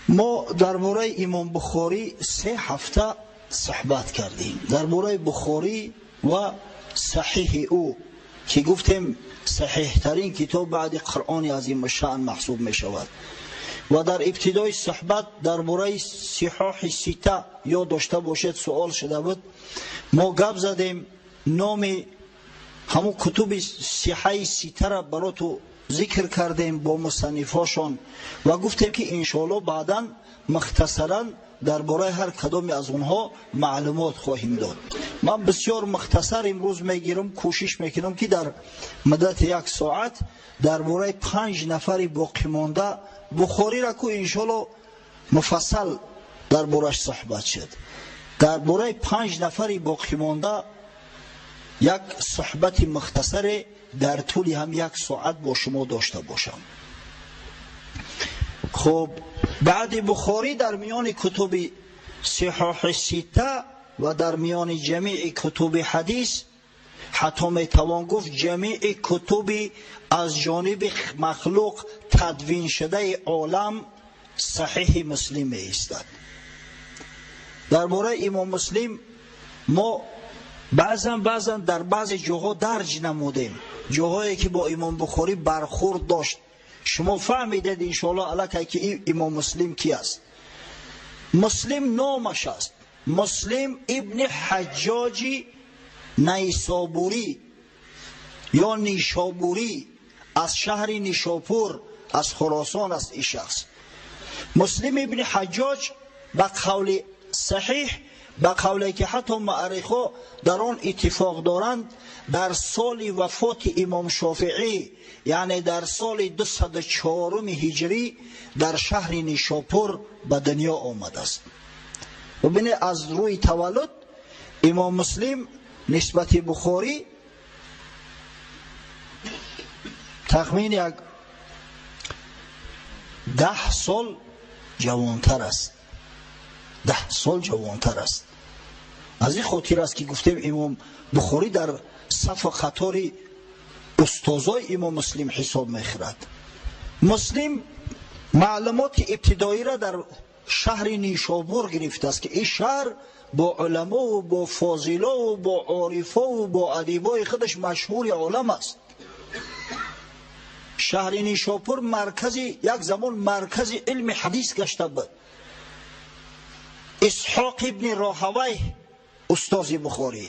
Мо дар бораи Имом Бухорӣ 3 ҳафта суҳбат кардем, дар бораи Бухорӣ ва Саҳиҳи ӯ, ки гуфтем саҳиҳтарин китоб баъди Қуръони азимушшаън маҳсуб мешавад. Ва дар ибтидои суҳбат дар бораи Сиҳоҳи Сита, ёд дошта бошед, суол шуда буд, мо гап задем, номи ҳамун кутуби Сиҳаи Ситара бароту зикр кардем бо мусаннифҳошон ва гуфтем, ки иншоалло баъдан мухтасаран дар бораи ҳар кадоме аз онҳо маълумот хоҳем дод. Ман бисёр мухтасар имрӯз мегирам, кӯшиш мекунам, ки дар муддати як соат дар бораи панҷ нафари боқимонда, Бухориро ку иншоалло муфассал дар бораш суҳбат шуд, дар бораи панҷ нафари боқимонда як суҳбати мухтасаре дар тӯли ҳам як соат бо шумо дошта бошам. Хуб, баъди Бухорӣ дар миёни кутуби Сиҳоҳи Сита ва дар миёни ҷамеи кутуби ҳадис, ҳатто метавон гуфт, ҷамеи кутуби аз ҷониби махлуқ тадвиншудаи олам, Саҳиҳи Муслим меистад. Дар бораи Имом Муслим мо баъзан дар баъзе ҷоҳо дарҷ намудем, ҷоҳое ки бо Имом Бухорӣ бархурд дошт. Шумо фаҳмидед иншоалло аллакай, ки Имом Муслим ки аст. Муслим номаш аст Муслим ибни Ҳаҷҷоҷи Найсобурӣ ё Нишобурӣ, аз шаҳри Нишопур, аз Хуросон аст ин шахс. Муслим ибни Ҳаҷҷоҷ, ба қавли саҳиҳ, ба қавле ки ҳатто муаррихҳо дар он иттифоқ доранд, дар соли вафоти Имом Шофиӣ, яъне дар соли 204-уми ҳиҷрӣ, дар шаҳри Нишопур ба дунё омадааст. Бубинед, аз рӯи таваллуд Имом Муслим нисбати Бухорӣ тахмин як 10 сол ҷавонтар аст, 10 сол ҷавонтар аст. Аз ин хотир аст, ки гуфтем, Имом Бухорӣ дар сафу қатори устозои Имом Муслим ҳисоб мехӯрад. Муслим маълумоти ибтидоиро дар шаҳри Нишобур гирифтааст, ки ин шаҳр бо уламову бо фозилову бо орифову бо адибои худаш машҳури олам аст. Шаҳри Нишопур маркази, як замон маркази илми ҳадис гашта буд. Исҳоқ ибни Роҳавай, устози Бухорӣ,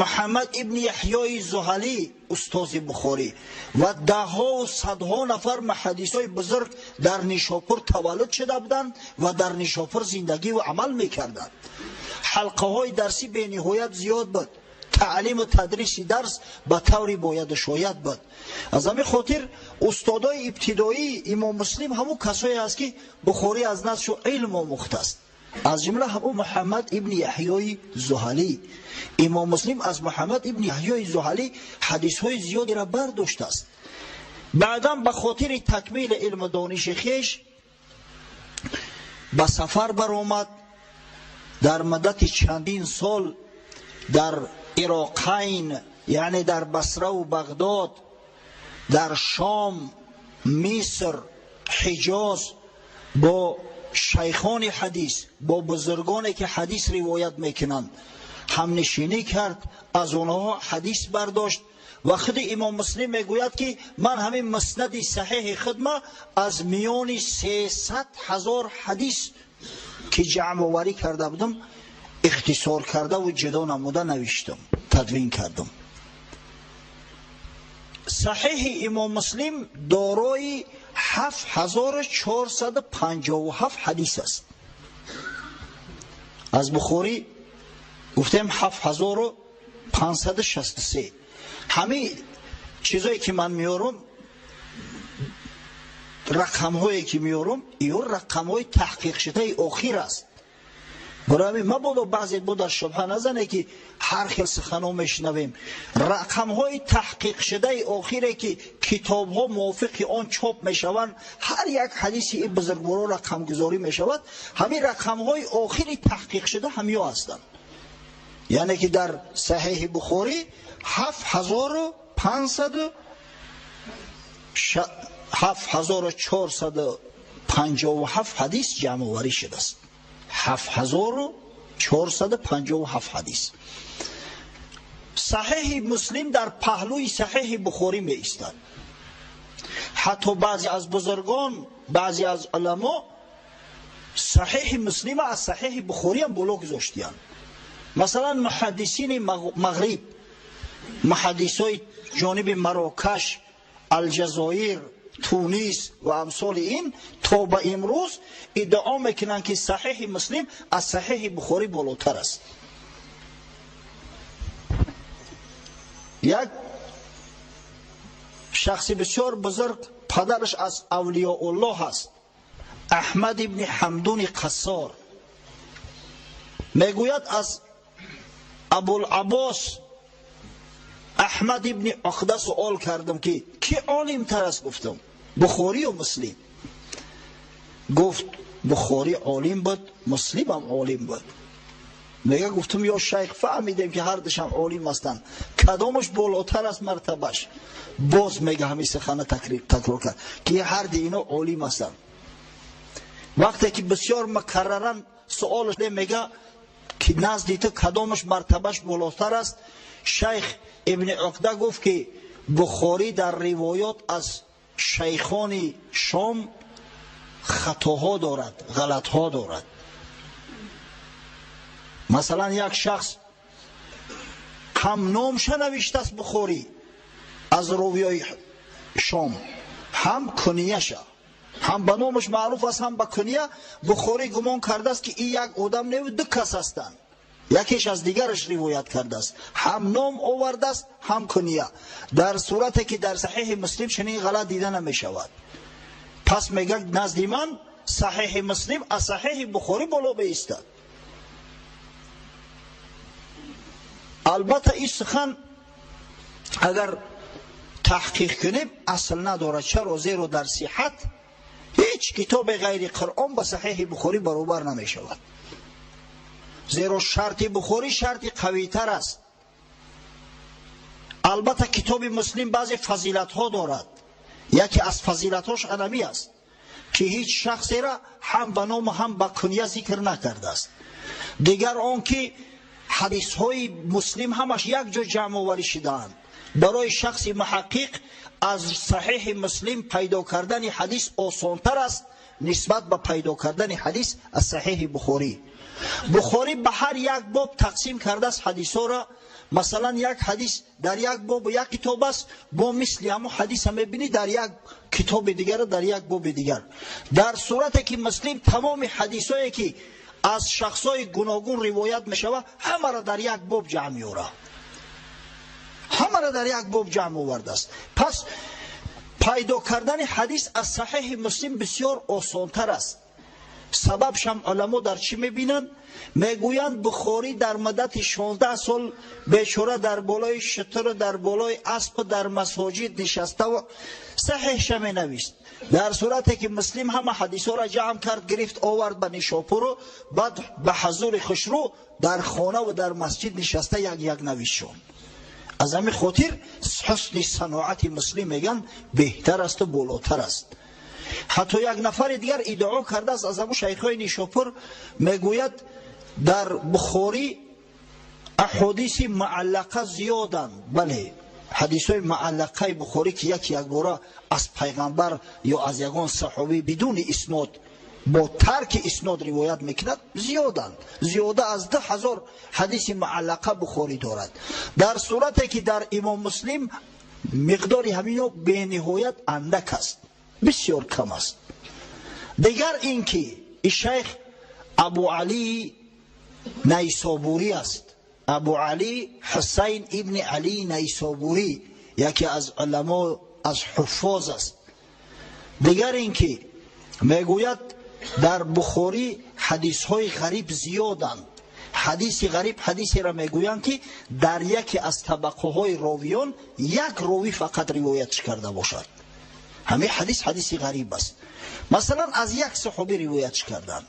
Муҳаммад ибни Яҳёи Зуҳалӣ, устози Бухорӣ, ва даҳҳову садҳо нафар муҳаддисои бузург дар Нишопур таваллуд шуда буданд ва дар Нишопур зиндагӣ ва амал мекарданд. Ҳалқаҳои дарсӣ бениҳоят зиёд буд, таълиму тадриси дарс ба таври бояду шояд буд. Аз ҳамин хотир устодои ибтидоии Имом Муслим ҳамун касое аст, ки Бухорӣ аз наздшу илм омӯхтааст, аз ҷумла ҳамун Муҳаммад ибни Яҳёи Зуҳалӣ. Имом Муслим аз Муҳаммад ибни Яҳёи Зуҳалӣ ҳадисҳои зиёдеро бардоштааст. Баъдан ба хотири такмили илму дониши хеш ба сафар баромад. Дар муддати чандин сол дар Ироқайн, яъне дар Басраву Бағдод, дар Шом, Миср, Ҳиҷоз бо шайхони ҳадис, бо бузургоне ки ҳадис ривоят мекунанд, ҳамнишинӣ кард, аз онҳо ҳадис бардошт. Ва худи Имом Муслим мегӯяд, ки ман ҳамин Муснади Саҳиҳи худма аз миёни 300 000 ҳадис, ки ҷамъоварӣ карда будам, ихтисор кардаву ҷудо намуда навиштам, тадвин кардам. Саҳиҳи Имом Муслим дорои 7457 ҳадис аст. Аз Бухорӣ гуфтем 7563. Ҳамин чизое ки ман меорам, рақамҳое ки меорам, ё рақамҳои таҳқиқшудаи охир аст. Барои ҳамин мабодо баъзе бо дар шубҳа назане, ки ҳар хел сухано мешунавем. Рақамҳои таҳқиқшудаи охире, ки китобҳо мувофиқи он чоп мешаванд, ҳар як ҳадиси ин бузургворо рақамгузорӣ мешавад, ҳамин рақамҳои охири таҳқиқшуда ҳамиё ҳастанд. Яъне ки дар Саҳиҳи Бухорӣ ҳафт ҳазору 74 457 ҳадис ҷамъоварӣ шудааст. 7457 ҳадис. Саҳеҳи Муслим дар паҳлӯи Саҳеҳи Бухорӣ меистад. Ҳатто баъзе аз бузургон, баъзе аз уламо Саҳеҳи Муслима аз Саҳеҳи Бухорӣ ҳам боло гузоштиянд. Масалан, муҳаддисини Мағриб, муҳаддисои ҷониби Марокаш, Алҷазоир, Тунис ва амсоли ин то ба имрӯз иддао мекунанд, ки Саҳеҳи Муслим аз Саҳеҳи Бухорӣ болотар аст. Як шахси бисёр бузург, падараш аз авлиёуллоҳ аст, Аҳмад ибни Ҳамдуни Қассор, мегӯяд аз Абулаббос Аҳмад ибни Уқда суол кардам, ки кӣ олимтар аст? Гуфтам Бухорӣ ё Муслим? Гуфт Бухорӣ олим буд, Муслим ҳам олим буд. Мега гуфтам ё шайх, фаҳмидем ки ҳар душам олим ҳастанд, кадомаш болотар аст мартабаш? Боз мега ҳамин сухана такрор кард, ки ҳар ди ино олим ҳастанд. Вақте ки бисёр мукарраран суол мега ки назди ту кадомаш мартабаш болотар аст, шайх ибни Уқда гуфт, ки Бухорӣ дар ривоят аз шайхони Шом хатоҳо дорад, ғалатҳо дорад. Масалан, як шахс ҳам номша навиштааст Бухорӣ аз ровиёи Шом, ҳам кунияша, ҳам ба номаш маъруф аст, ҳам ба куния. Бухорӣ гумон кардааст, ки ин як одам неву ду кас ҳастанд, якеш аз дигараш ривоят кардааст, ҳам ном овардааст, ҳам куния, дар сурате ки дар Саҳеҳи Муслим чунин ғалат дида намешавад. Пас мегӯяд, назди ман Саҳеҳи Муслим аз Саҳеҳи Бухорӣ боло беистад. Албатта, ин сухан агар таҳқиқ кунем, асл надорад. Чаро? Зеро дар сиҳат ҳеҷ китобе ғайри Қуръон ба Саҳеҳи Бухорӣ баробар намешавад. Зеро шарти Бухорӣ шарти қавитар аст. Албатта, китоби Муслим баъзе фазилатҳо дорад. Яке аз фазилатҳош анами аст, ки ҳеҷ шахсера ҳам ба ному ҳам ба куния зикр накардааст. Дигар он ки ҳадисҳои Муслим ҳамаш як ҷо ҷамъоварӣ шудаанд. Барои шахси муҳаққиқ аз Саҳеҳи Муслим пайдо кардани ҳадис осонтар аст нисбат ба пайдо кардани ҳадис аз Саҳеҳи Бухорӣ. Бухорӣ ба ҳар як боб тақсим кардааст ҳадисҳоро. Масалан, як ҳадис дар як бобу як китоб аст, бо мисли ҳамон ҳадиса мебинӣ дар як китоби дигар, дар як боби дигар, дар сурате ки Муслим тамоми ҳадисҳое ки аз шахсҳои гуногун ривоят мешавад, ҳамаро дар як боб ҷамъ меорад, ҳамаро дар як боб ҷамъ овардааст. Пас пайдо кардани ҳадис аз Саҳеҳи Муслим бисёр осонтар аст. Сабабшам уламо дар чӣ мебинанд? Мегӯянд, Бухорӣ дар муддати 16 сол бечора дар болои шутуру дар болои аспу дар масоҷид нишаставу саҳеҳша менавист, дар сурате ки Муслим ҳама ҳадисҳоро ҷамъ кард, гирифт, овард ба Нишопуру баъд ба ҳазури хушрӯ дар хонаву дар масҷид нишаста як як навиштшон. Аз ҳамин хотир ҳусни саноати Муслим, мегӯянд, беҳтар асту болотар аст. Ҳатто як нафари дигар иддао кардааст аз ҳамун шайхҳои Нишопур, мегӯяд, дар Бухорӣ аҳодиси муаллақа зиёданд. Бале, ҳадисҳои муаллақаи Бухорӣ, ки яки якбора аз пайғамбар ё аз ягон саҳобӣ бидуни иснод, бо тарки иснод ривоят мекунад, зиёданд. Зиёда аз 2000 ҳадиси муаллақа Бухорӣ дорад, дар сурате ки дар Имом Муслим миқдори ҳамино бениҳоят андак аст, бисёр кам аст. Дигар ин ки и шайх Абуалии Найсобурӣ аст, Абуалӣ Ҳусайн ибни Алии Найсобурӣ, яке аз уламо, аз ҳуффоз аст. Дигар ин ки мегӯяд, дар Бухорӣ ҳадисҳои ғариб зиёданд. Ҳадиси ғариб ҳадисеро мегӯянд, ки дар яке аз табақаҳои ровиён як ровӣ фақат ривоятш карда бошад. Ҳамин ҳадис ҳадиси ғариб аст. Масалан, аз як саҳобӣ ривоятш карданд,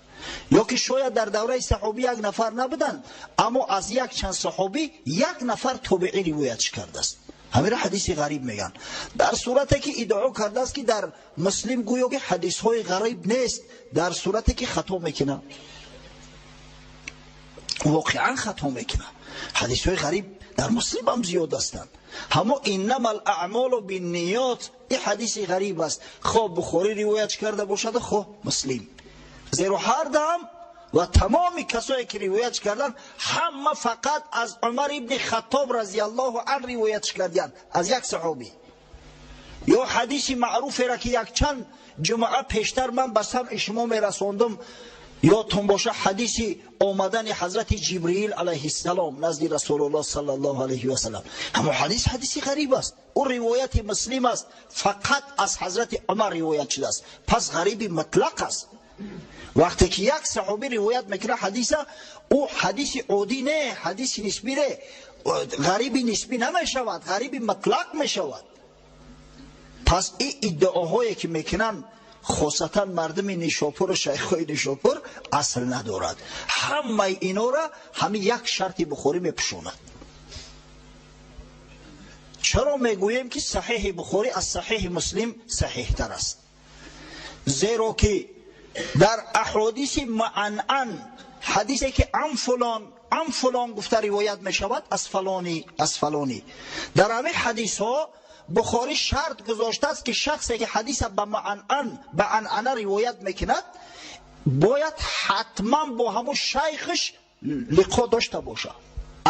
ё ки шояд дар давраи саҳобӣ як нафар набуданд, аммо аз як чанд саҳобӣ як нафар тобеӣ ривоятш кардааст. Ҳамира ҳадиси ғариб мегӯянд. Дар сурате ки иддао кардааст, ки дар Муслим гӯё ки ҳадисҳои ғариб нест, дар сурате ки хато мекунад, воқеан хато мекунад. Ҳадисҳои ғариб дар Муслим ҳам зиёд ҳастанд. Ҳамо иннама алаъмолу бинниёт, ин ҳадиси ғариб аст, хоҳ Бухорӣ ривоят карда бошад, хоҳ Муслим. Зеро ҳар дам ва тамоми касое ки ривоят карданд, ҳама фақат аз Умар ибни Хаттоб разияллоҳу ан ривоят карданд, аз як саҳобӣ. Ё ҳадиси маъруферо, ки якчанд ҷумъа пештар ман ба самъи шумо мерасондум, ёдтон боша, ҳадиси омадани ҳазрати Ҷибриил алайҳиссалом назди Расулуллоҳ саллаллоҳу алайҳи васаллам. Ҳамон ҳадис ҳадиси ғариб аст. Ӯ ривояти Муслим аст, фақат аз ҳазрати Умар ривоят шудааст. Пас ғариби мутлақ аст. Вақте ки як саҳобӣ ривоят мекунад ҳадиса, ӯ ҳадиси оддӣ не, ҳадиси нисбӣ не, ғариби нисбӣ намешавад, ғариби мутлақ мешавад. Пас ин иддаоҳое ки мекунанд, хосатан мардуми Нишопуру шайхҳои Нишопур, асл надорад. Ҳамаи инора ҳамин як шарти Бухорӣ мепӯшонад. Чаро мегӯем, ки Саҳеҳи Бухорӣ аз Саҳеҳи Муслим саҳеҳтар аст? Зеро ки дар аҳодиси муанъан, ҳадисе ки ан фулон, ан фулон гуфта ривоят мешавад, аз фалонӣ, аз фалонӣ, дар ҳамин ҳадисҳо Бухорӣ шарт гузоштааст, ки шахсе ки ҳадиса ба муанъан, ба анъана ривоят мекунад, бояд ҳатман бо ҳамун шайхаш лиқо дошта бошад.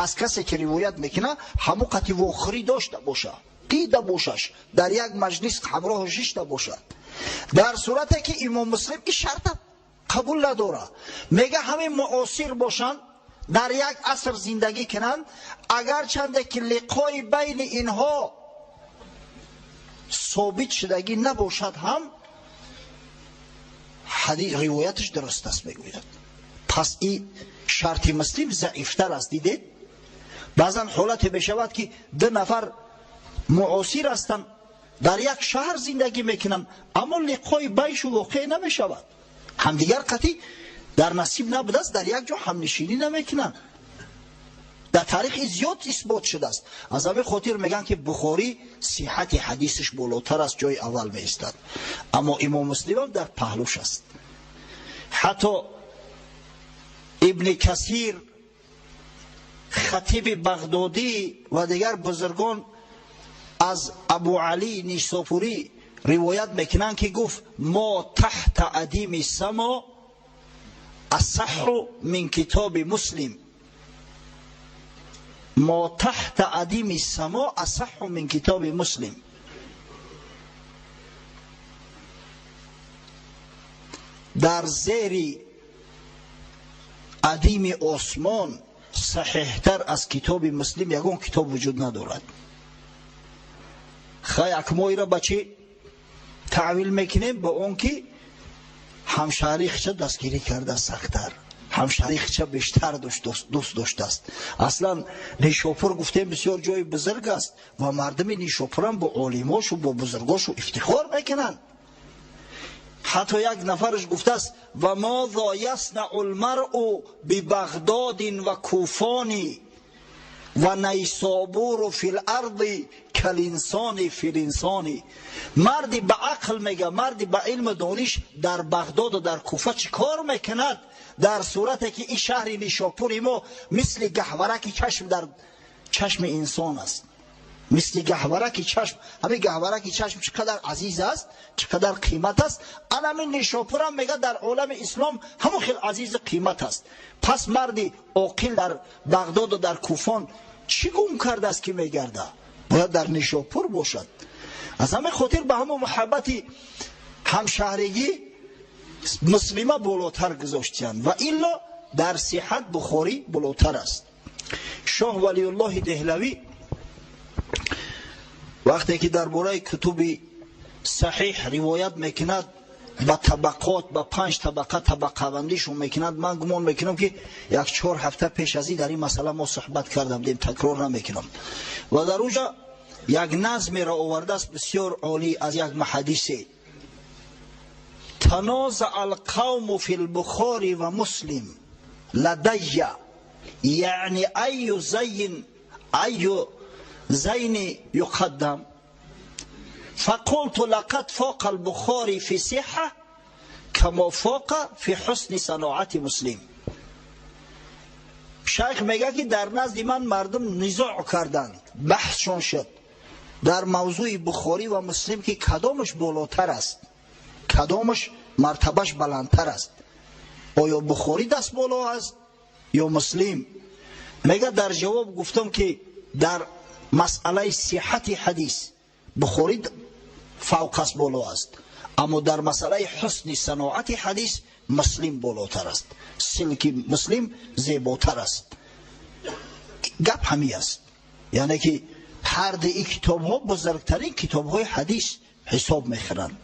Аз касе ки ривоят мекунад, ҳамун қати вохӯрӣ дошта бошад, дида бошаш, дар як маҷлис ҳамроҳ шишта бошад. Дар сурате ки имом Муслим ин шарта қабул надорад, мега ҳамин муосир бошанд, дар як аср зиндагӣ кунанд, агарчанде ки лиқои байни инҳо собит шудагӣ набошад ҳам, ҳадис ривояташ дуруст аст, мегӯяд. Пас ин шарти Муслим заифтар аст. Дидед, баъзан ҳолате мешавад, ки ду нафар муосир ҳастанд, дар як шаҳр зиндагӣ мекунанд, аммо лиқои байшу воқеъ намешавад, ҳамдигар қатъӣ дар насиб набудааст, дар як ҷо ҳамнишинӣ намекунанд. Дар таърих зиёд исбот шудааст. Аз ҳамин хотир мегӯянд, ки Бухорӣ сиҳати ҳадисаш болотар аст, ҷои аввал меистад, аммо имом Муслимам дар паҳлӯш аст. Ҳатто Ибни Касир, Хатиби Бағдодӣ ва дигар бузургон аз Абу Али Нишопурӣ ривоят мекунанд, ки гуфт: мо таҳта адими само асаҳҳу мин китоби Муслим, мо таҳта адими само асаҳҳу мин китоби Муслим. Дар зери адими осмон саҳеҳтар аз китоби Муслим ягон китоб вуҷуд надорад. Хай, акмоира ба чӣ таъвил мекунем? Ба он ки ҳамшаҳрии хича дастгирӣ карда, сахттар ҳамшаҳрии хича бештар дӯст доштааст. Аслан Нишопур, гуфтем, бисёр ҷои бузург аст ва мардуми Нишопурам бо олимошу бо бузургошу ифтихор мекунанд. Ҳатто як нафараш гуфтааст: ва мозо яснау лмаръу бибағдодин ва куфони ва найсобуру фи ларди калинсони филинсони. Марди ба ақл, мега, марди ба илму дониш дар Бағдоду дар Куфа чӣ кор мекунад, дар сурате ки ин шаҳри Нишопури мо мисли гаҳвараки чашм дар чашми инсон аст, мисли гаҳвараки чашм. Ҳамин гаҳвараки чашм чӣ қадар азиз аст, чӣ қадар қимат аст, анамин Нишопурам, мега, дар олами ислом ҳамон хел азизу қимат аст. Пас марди оқил дар Бағдоду дар Куфон чӣ гум кардааст, ки мегарда? Бояд дар Нишопур бошад. Аз ҳамин хотир ба ҳамон муҳаббати ҳамшаҳригӣ Муслима болотар гузоштиянд, ва илло дар сиҳат Бухорӣ болотар аст. Шоҳ Валиуллоҳи Деҳлавӣ вақте ки дар бораи кутуби саҳиҳ ривоят мекунад, ба табақот, ба панҷ табақа табақабандишон мекунад. Ман гумон мекунам, ки як 4 ҳафта пеш аз ин дар ин масъала мо суҳбат карда будем, такрор намекунам. Ва дар онҷа як назмеро овардааст бисёр олӣ аз як муҳаддисе: танозаа алқавму фи лбухори ва Муслим ладайя, яъни айю зайин, айю зайни юқаддам? Фақулту лақад фоқа албухори фи сиҳа кама фоқа фи ҳусни саноати муслим. Шайх мегӯяд, ки дар назди ман мардум низоъ карданд, баҳсшон шуд дар мавзӯи Бухорӣ ва Муслим, ки кадомаш болотар аст, кадомаш мартабаш баландтар аст, оё Бухорӣ даст боло аст ё Муслим? Мегӯяд, дар ҷавоб гуфтам, ки дар масъалаи сиҳати ҳадис Бухорӣ фавқ аст, боло аст, аммо дар масъалаи ҳусни саноати ҳадис Муслим болотар аст, силки Муслим зеботар аст. Гап ҳамин аст, яъне ки ҳар дуи китобҳо бузургтарин китобҳои ҳадис ҳисоб мехӯранд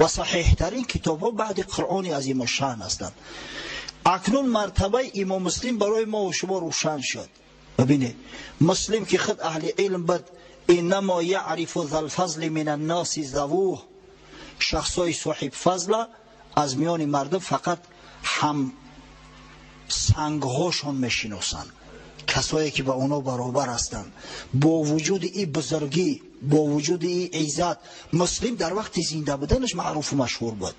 ва саҳеҳтарин китобҳо баъди Қуръони азимушшаън ҳастанд. Акнун мартабаи имом Муслим барои мо шумо рӯшан шуд. Бибинед, Муслим ки худ аҳли илм буд, иннамо яърифу залфазли мин анноси завуҳ, шахсҳои соҳибфазла аз миёни мардум фақат ҳам сангҳошон мешиносанд, касое ки ба онҳо баробар ҳастанд. Бо вуҷуди и бузургӣ, бо вуҷуди и иззат, Муслим дар вақти зинда буданаш маъруфу машҳур буд.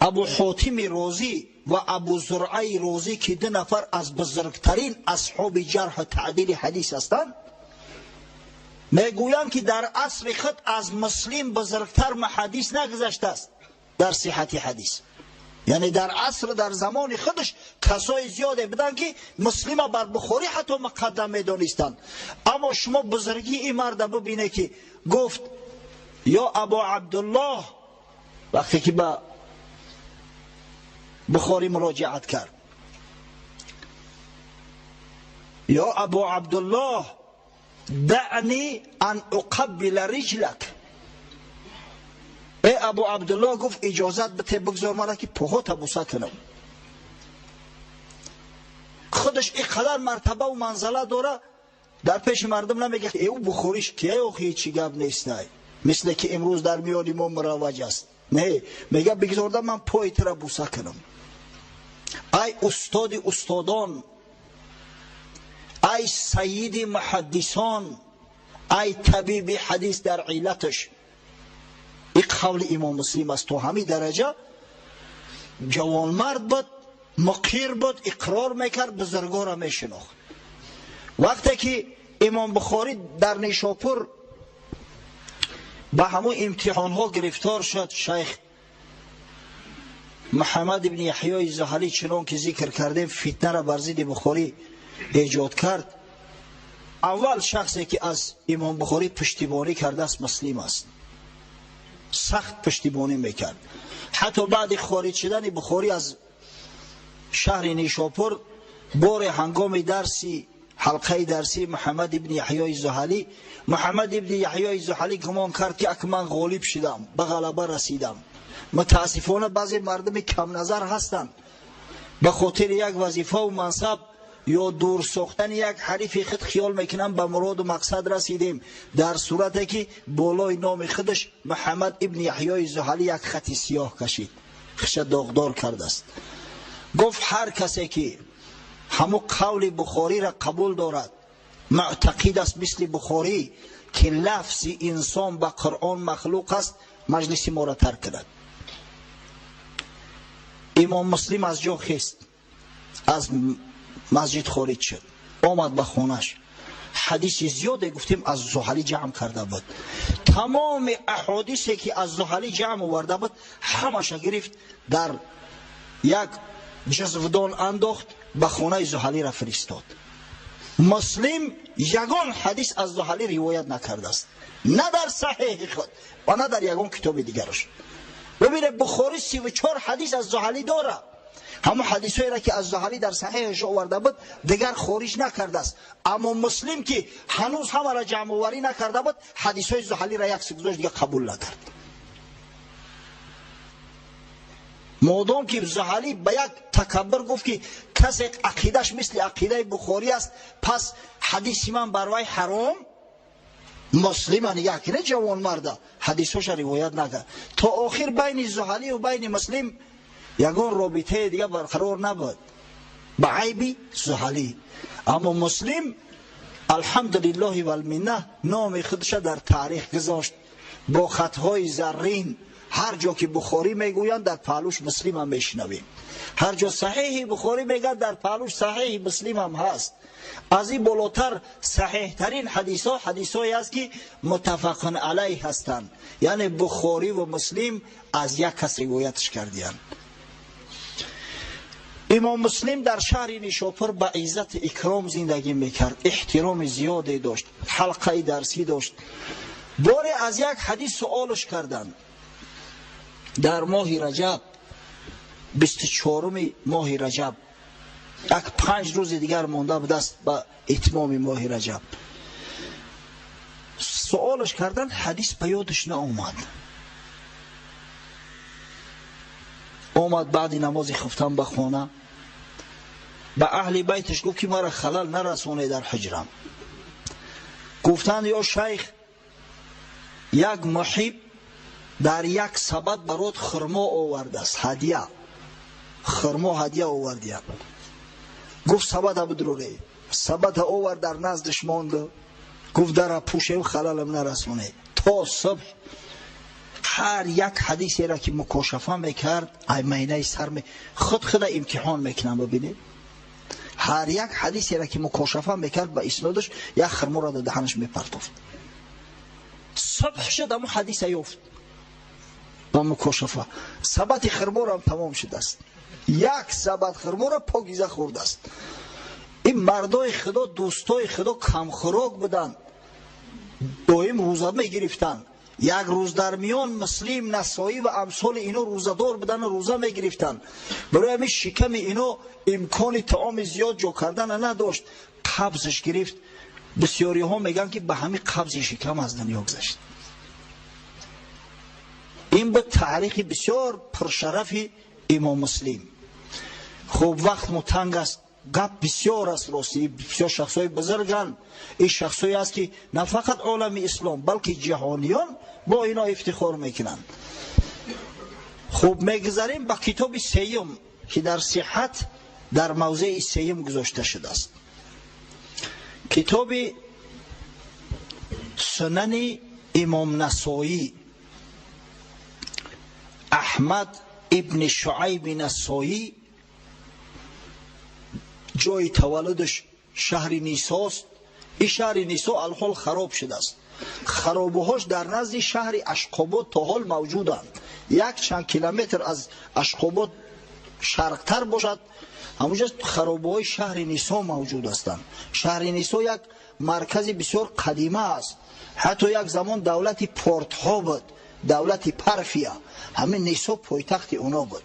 Абу Ҳотими Розӣ ва Абу Зуръаи Розӣ, ки ду нафар аз бузургтарин асҳоби ҷарҳу таъдили ҳадис ҳастанд, мегӯянд, ки дар асри худ аз Муслим бузургтар муҳаддис нагузаштааст дар сиҳати ҳадис. Яъне дар аср, дар замони худаш касои зиёде буданд, ки Муслима бар Бухорӣ ҳатто муқаддам медонистанд. Аммо шумо бузургии ин марда бибинед, ки гуфт: «Ё Абу Абдуллоҳ», вақте ки ба Бухорӣ муроҷиат кард, «Ё Абу Абдуллоҳ, даъни ан уқаббила риҷлак». Э Абу Абдуллоҳ, гуфт, иҷозат бите, бигзор мара, ки поҳота буса кунам. Худаш ин қадар мартабаву манзала дора, дар пеши мардум намегӯяд: «Э, ӯ Бухориш кия, охи, ҳечи гап нестай», мисле ки имрӯз дар миёни мо муравваҷ аст. Не, мегӯяд: «Бигзорда ман пои тура буса кунам». Ай устоди устодон, ай сайиди муҳаддисон, ай табиби ҳадис дар иллаташ. Ин қавли имом Муслим аст. То ҳамин дараҷа ҷавонмард буд, муқир буд, иқрор мекард, бузургоро мешинохт. Вақте ки имом Бухорӣ дар Нишопур ба ҳамун имтиҳонҳо гирифтор шуд, шайх Муҳаммад ибни Яҳёи Зуҳалӣ, чунон ки зикр кардем, фитнаро бар зидди Бухорӣ эҷод кард, аввал шахсе ки аз имом Бухорӣ пуштибонӣ кардааст, Муслим аст. Сахт пуштибонӣ мекард. Ҳатто баъди хориҷ шудани Бухорӣ аз шаҳри Нишопур, боре ҳангоми дарси ҳалқаи дарсии Муҳаммад ибни Яҳёи Зуҳалӣ, Муҳаммад ибни Яҳёи Зуҳалӣ гумон кард, ки ак ман ғолиб шудам, ба ғалаба расидам. Мутаассифона, баъзе мардуми камназар ҳастанд, ба хотири як вазифаву мансаб ё дур сохтани як ҳарифи худ хиёл мекунанд, ба муроду мақсад расидем, дар сурате ки болои номи худаш Муҳаммад ибни Яҳёи Зуҳалӣ як хати сиёҳ кашид, хиша доғдор кардааст. Гуфт: «Ҳар касе ки ҳамун қавли Бухориро қабул дорад, муътақид аст мисли Бухорӣ, ки лафзи инсон ба Қуръон махлуқ аст, маҷлиси моро тарк кунад». Имом Муслим аз ҷо хест, аз масҷид хориҷ шуд, омад ба хонаш. Ҳадиси зиёде, гуфтем, аз Зуҳалӣ ҷамъ карда буд. Тамоми аҳодисе ки аз Зуҳалӣ ҷамъ оварда буд, ҳамаша гирифт, дар як ҷазвдон андохт, ба хонаи Зуҳалиро фиристод. Муслим ягон ҳадис аз Зуҳалӣ ривоят накардааст, на дар саҳеҳи худ ва на дар ягон китоби дигараш. Бибинед, Бухорӣ 34 ҳадис аз Зуҳалӣ дорад. Ҳамон ҳадисҳоеро ки аз Зуҳалӣ дар саҳеҳаш оварда буд, дигар хориҷ накардааст. Аммо Муслим, ки ҳанӯз ҳамаро ҷамъоварӣ накарда буд, ҳадисҳои Зуҳалиро як су гузошт, дигар қабул накард. Модом ки Зуҳалӣ ба як такаббур гуфт, ки касе ақидаш мисли ақидаи Бухорӣ аст, пас ҳадиси ман бар вай ҳаром. Муслима нигоҳ кунед, ҷавонмарда ҳадисҳоша ривоят накард. То охир байни Зуҳалию байни Муслим ягон робитаи дига барқарор набуд ба айби Зуҳалӣ. Аммо Муслим Алҳамдулиллоҳи валминна, номи худша дар таърих гузошт бо хатҳои заррин. Ҳар ҷо ки Бухорӣ мегӯянд, дар паҳлӯш Муслим ҳам мешунавем. Ҳар ҷо Саҳеҳи Бухорӣ мегӯянд, дар паҳлӯш Саҳеҳи Муслим ҳам ҳаст. Аз ин болотар, саҳеҳтарин ҳадисҳо ҳадисҳое аст, ки муттафақун алайҳ ҳастанд, яъне Бухорӣ ва Муслим аз як кас ривоятш кардиянд. Имом Муслим дар шаҳри Нишопур ба иззати икром зиндагӣ мекард, эҳтироми зиёде дошт, ҳалқаи дарсӣ дошт. Боре аз як ҳадис суолш карданд дар моҳи Раҷаб, 24-уми моҳи Раҷаб, як 5 рӯзи дигар монда будааст ба итмоми моҳи Раҷаб. Суолш карданд, ҳадис ба ёдаш наомад. Омад баъди намози хуфтан ба хона, ба аҳли байташ гуфт, ки мара халал нарасоне дар ҳуҷрам. Гуфтанд: ё шайх, як муҳиб дар як сабад барот хурмо овардааст, ҳадя, хурмо ҳадя овардия. Гуфт: сабада бидурре. Сабада овард, дар наздаш монд. Гуфт: дара пӯшем, халалам нарасоне. То субҳ ҳар як ҳадисеро ки мукошафа мекард, ай майнаи сар худ худа имтиҳон мекунам, бибинед, ҳар як ҳадисеро ки мукошафа мекард, ба иснодаш як хурморо дар даҳанаш мепартофт. Субҳ шуд, ҳамун ҳадиса ёфт ба мукошафа, сабати хурморам тамом шудааст, як сабат хурморо покиза хӯрдааст. Ин мардои Худо, дӯстои Худо камхӯрок буданд, доим рӯза мегирифтанд. Як рӯз дар миён Муслим, Насоӣ ва амсоли ино рӯзадор будану рӯза мегирифтанд. Барои ҳамин шиками ино имкони таоми зиёд ҷо кардана надошт. Қабзаш гирифт. Бисёриҳо мегӯянд, ки ба ҳамин қабзи шикам аз дунё гузашт. Ин буд таърихи бисёр пуршарафи имом Муслим. Хуб, вақтмо танг аст, гап бисёр аст. Ростӣ, бисёр шахсҳои бузурганд. Ин шахсҳое аст, ки на фақат олами ислом, балки ҷаҳониён бо ино ифтихор мекунанд. Хуб, мегузарем ба китоби сеюм, ки дар сиҳат дар мавзеи сеюм гузошта шудааст, китоби Сунани имом Насоӣ, Аҳмад ибни Шуайби Насоӣ. Ҷои таваллудаш шаҳри Нисост. Ин шаҳри Нисо алҳол хароб шудааст, харобуҳош дар назди шаҳри Ашқобод то ҳол мавҷуданд. Як чанд километр аз Ашқобод шарқтар бошад, ҳамонҷо харобуҳои шаҳри Нисо мавҷуд ҳастанд. Шаҳри Нисо як маркази бисёр қадима аст, ҳатто як замон давлати Портҳо буд, давлати Парфия, ҳамин Нисо пойтахти оно буд.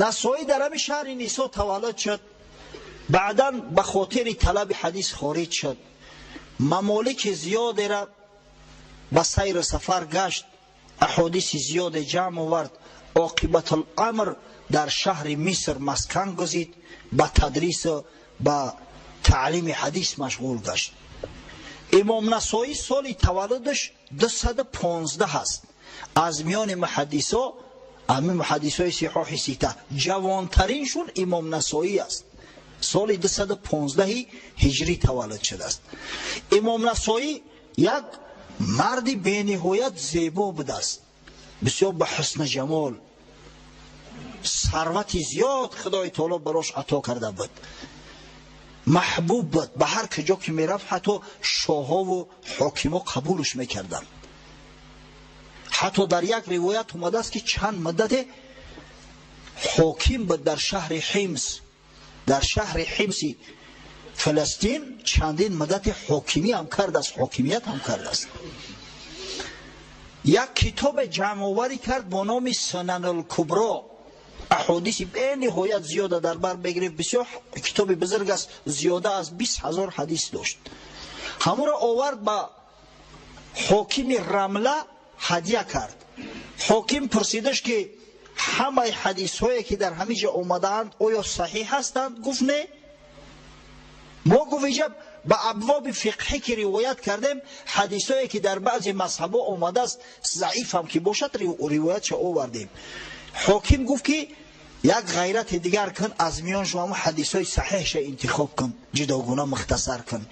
Насоӣ дар ҳамин шаҳри Нисо таваллуд шуд. Баъдан ба хотири талаби ҳадис хориҷ шуд, мамолики зиёдера ба сайру сафар гашт, аҳодиси зиёде ҷамъ овард. Оқибатуламр дар шаҳри Миср маскан гузид, ба тадрису ба таълими ҳадис машғул гашт. Имом Насоӣ соли таваллудаш 215 аст. Аз миёни муҳаддисо, ҳамин муҳаддисои Сиҳоҳи Сита, ҷавонтариншун имом Насоӣ аст. Соли 215 ҳиҷрӣ таваллуд шудааст. Имом Насоӣ як марди бениҳоят зебо будааст, бисёр ба ҳусни ҷамол, сарвати зиёд Худои Таоло барош ато карда буд, маҳбуб буд. Ба ҳар куҷо ки мерафт, ҳатто шоҳову ҳокимо қабулш мекарданд. Ҳатто дар як ривоят омадааст, ки чанд муддате ҳоким буд дар шаҳри Ҳимс, дар шаҳри Ҳимси Фаластин чандин муддати ҳокимӣ ҳам кардааст, ҳокимият ҳам кардааст. Як китобе ҷамъоварӣ кард бо номи Сунанулкубро, аҳодиси бениҳоят зиёда дар бар мегирифт. Бисёр китоби бузург аст, зиёда аз 20 000 ҳадис дошт. Ҳамонро овард, ба ҳокими Рамла ҳадя кард. Ҳоким пурсидаш, ки ҳамаи ҳадисҳое ки дар ҳамин ҷо омадаанд, оё саҳиҳ ҳастанд? Гуфт: не. Мо, гуфт, инҷа ба абвоби фиқҳӣ ки ривоят кардем, ҳадисҳое ки дар баъзе мазҳабҳо омадааст, заиф ҳам ки бошад, ривоятша овардем. Ҳоким гуфт, ки Як ғайрати дигар кун, аз миён шумо ҳадисҳои саҳеҳша интихоб кун, ҷудогуна мухтасар кун.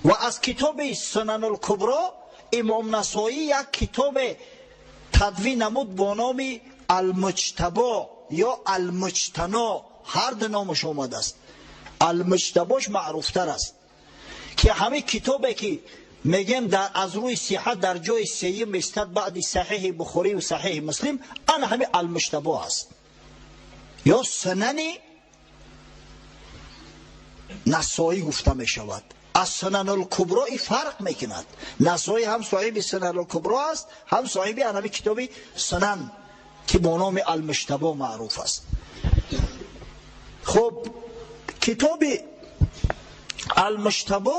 Ва аз китоби Сунанул-Кубро Имом Насоӣ як китобе тадвин намуд бо номи Алмуҷтабо ё Алмуҷтано, ҳар ду номаш омадааст. Алмуҷтабош маъруфтар аст, ки ҳамин китобе ки мегем дар аз рӯи сиҳат дар ҷои сеюм меистад баъди Саҳеҳи Бухорӣ ва Саҳеҳи Муслим, ана ҳамин Алмуҷтабо аст ё Сунани Насоӣ гуфта мешавад. Аз Сунанул-Кубро фарқ мекунад. Насоӣ ҳам соҳиби Сунанул-Кубро аст, ҳам соҳиби ҳамин китоби Сунан ки бо номи Алмуҷтабо маъруф аст. Хуб, китоби Алмуҷтабо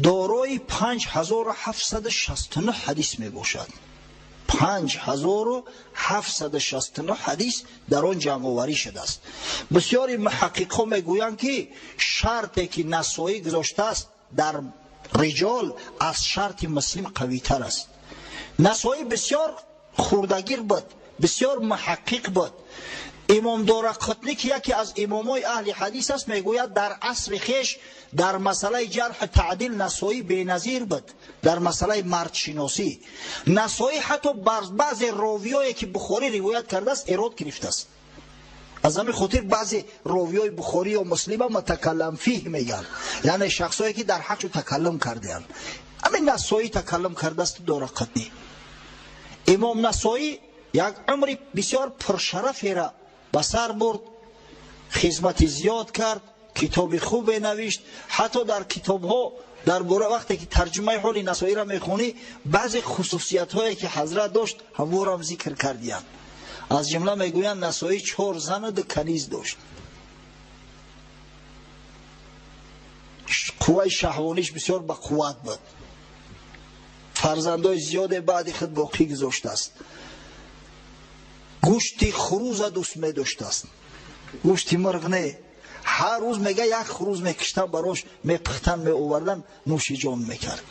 дорои 5769 ҳадис мебошад. 5769 ҳадис дар он ҷамъоварӣ шудааст. Бисёри муҳаққиқҳо мегӯянд, ки шарте ки Насоӣ гузоштааст дар риҷол аз шарти Муслим қавитар аст. Насоӣ бисёр хурдагир буд, бисёр муҳаққиқ буд. Имом Дорақутнӣ, ки яке аз имомои аҳли ҳадис аст, мегӯяд дар асри хеш дар масъалаи ҷарҳу таъдил Насоӣ беназир буд, дар масъалаи мардшиносӣ. Насоӣ ҳатто бар баъзе ровиёе ки Бухорӣ ривоят кардааст эрод гирифтааст. Аз ҳамин хотир баъзе ровиёи Бухорӣ ё Муслима мутакаллам фиҳ мегӯянд, яъне шахсое ки дар ҳаққу такаллум кардаанд. Ҳамин Насоӣ такаллум кардааст Дорақутнӣ. Имом Насоӣ як умри бисёр пуршарафера ба сар бурд, хизмати зиёд кард, китоби хубе навишт. Ҳатто дар китобҳо дар бора вақте ки тарҷумаи ҳоли Насоиро мехонӣ, баъзе хусусиятҳое ки ҳазрат дошт ҳамворам зикр кардиянд. Аз ҷумла мегӯянд Насоӣ 4 зану 2 каниз дошт. Қувваи шаҳвониш бисёр ба қувват буд. Фарзандои зиёде баъди худ боқӣ гузоштааст. Гӯшти хурӯза дӯст медоштааст, гӯшти мурғ не. Ҳар рӯз мега як хурӯз мекиштан, барош мепухтан, меовардан, нӯши ҷон мекард.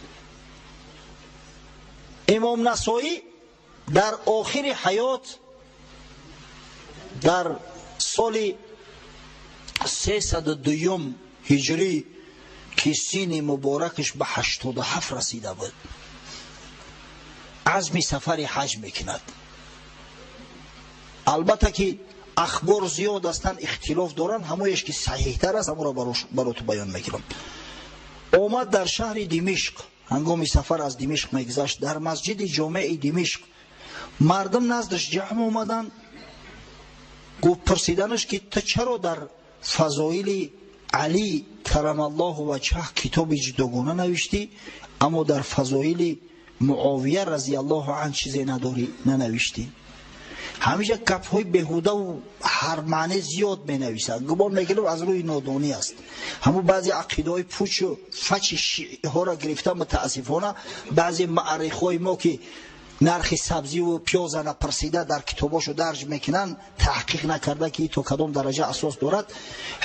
Имом Насоӣ дар охири ҳаёт дар соли 302 ҳиҷрӣ ки синни муборакаш ба 87 расида буд, азми сафари ҳаҷ мекунад. Албатта ки ахбор зиёд ҳастанд, ихтилоф доранд, ҳамоеш ки саҳиҳтар аст ҳамонро бароту баён мекунам. Омад дар шаҳри Димишқ, ҳангоми сафар аз Димишқ мегузашт, дар масҷиди ҷомеи Димишқ мардум наздаш ҷамъ омаданд. Гуфт пурсиданаш ки ту чаро дар фазоили Алӣ карамаллоҳу ваҷҳаҳ китоби ҷудогона навиштӣ, аммо дар фазоили Муовия разияллоҳу анҳу чизе надорӣ, нанавиштӣ? Ҳамеша гапҳои беҳудаву ҳар маъне зиёд менависад. Гумон мекунам аз рӯи нодонӣ аст. Ҳамун баъзе ақидаҳои пучу фачи шииҳоро гирифта, мутаассифона баъзе маърихҳои мо ки нархи сабзиву пиёза напурсида дар китобошо дарҷ мекунанд, таҳқиқ накарда ки то кадом дараҷа асос дорад.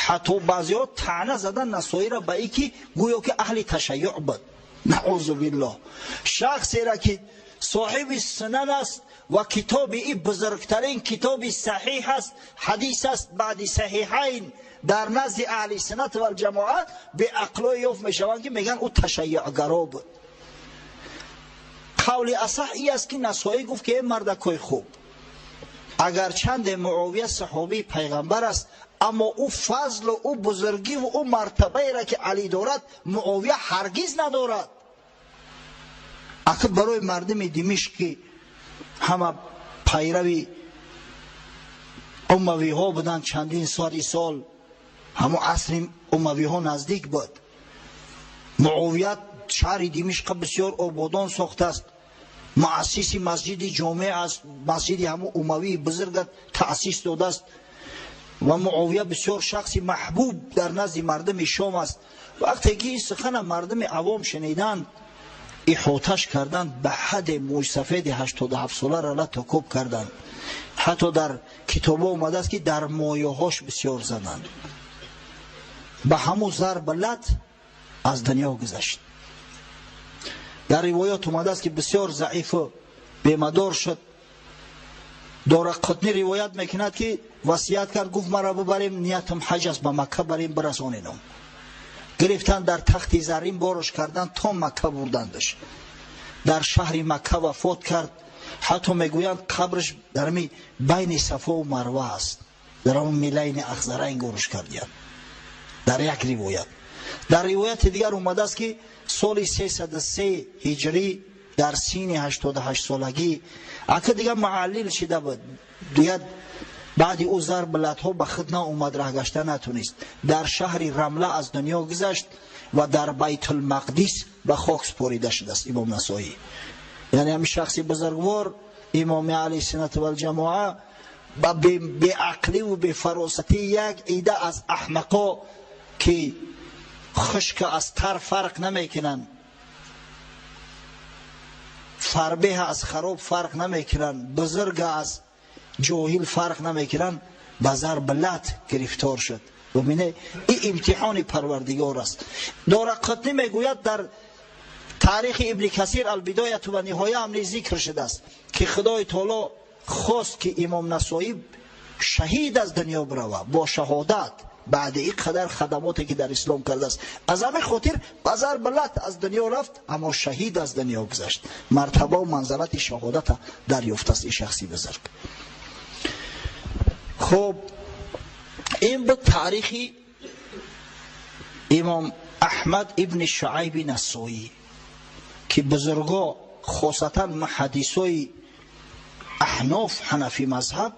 Ҳатто баъзеҳо таъна задан Насоиро ба ин ки гӯё ки аҳли ташайюъ буд. Наъузу биллоҳ. Шахсеро ки соҳиби сунан аст ва китоби ин бузургтарин китоби саҳиҳ аст, ҳадис аст баъди саҳиҳайн дар назди аҳли суннат валҷамоа, беақлое ёфт мешаванд ки мегӯянд ӯ ташайюъгаро буд. Қавли асаҳ ин аст ки Насоӣ гуфт ки эй мардакои хуб, агарчанде Муовия саҳобии пайғамбар аст, аммо ӯ фазлу ӯ бузургиву ӯ мартабаеро ки Алӣ дорад, Муовия ҳаргиз надорад. Акр барои мардуми Димишқ ки ҳама пайрави умавиҳо буданд, чандин соли сол ҳамон асри умавиҳо наздик буд. Муовия шаҳри Димишқ бисёр ободон сохтааст, муассиси масҷиди ҷомеъ аст, масҷиди ҳамон умавии бузурга таъсис додааст ва Муовия бисёр шахси маҳбуб дар назди мардуми Шом аст. Вақте ки ин сухана мардуми авом шуниданд, иҳоташ карданд, ба ҳадде мӯйсафеди 87 соларо лату кӯб карданд. Ҳатто дар китобҳо омадааст ки дар моёҳош бисёр заданд. Ба ҳамун зарба лат аз дунё гузашт. Дар ривоят омадааст ки бисёр заифу бемадор шуд. Дорақутнӣ ривоят мекунад, ки васият кард, гуфт маро бибарем, ниятам ҳаҷ аст, ба Макка барем, бирасонедам. Гирифтан дар тахти заррин борош кардан, то Макка бурдандаш. Дар шаҳри Макка вафот кард. Ҳатто мегӯянд қабраш дар байни Сафо ва Марва аст, дар он милайни Ахзарайн гӯрш кардиянд. Дар як ривоят. Дар ривояти дигар омадааст, ки соли 303 ҳиҷрӣ дар синни 88 солагӣ ака дигар мааллил шида буд, дигар баъди ӯ зарб латҳо ба худ наомад, раҳ гашта натунист. Дар шаҳри Рамла аз дунё гузашт ва дар Байтулмақдис ба хок супорида шудааст имом Насоӣ. Яъне ҳамин шахси бузургвор, имоми аҳли суннат валҷамоа, ба беақливу бефаросатӣ як ида аз аҳмақо, ки хушка аз тар фарқ намекунанд, фарбеҳ аз хароб фарқ намекунанд, бузурга аз ҷоҳил фарқ намекунанд, ба зарб лат гирифтор шуд. Бубине, ин имтиҳони Парвардигор аст. Дорақутнӣ мегӯяд, дар таърихи Ибни Касир Албидояту ва Ниҳоя ҳам низ зикр шудааст, ки Худои Таоло хост, ки имом Насоӣ шаҳид аз дунё бирава бо шаҳодат, баъди ин қадар хадамоте ки дар ислом кардааст. Аз ҳамин хотир ба зарб лат аз дунё рафт, аммо шаҳид аз дунё гузашт. Мартабаву манзалати шаҳодата дарёфтааст ин шахси бузург. Хуб, ин буд таърихи имом Аҳмад ибни Шуайби Насоӣ, ки бузурго, хосатан муҳаддисои аҳноф, ҳанафӣ мазҳаб,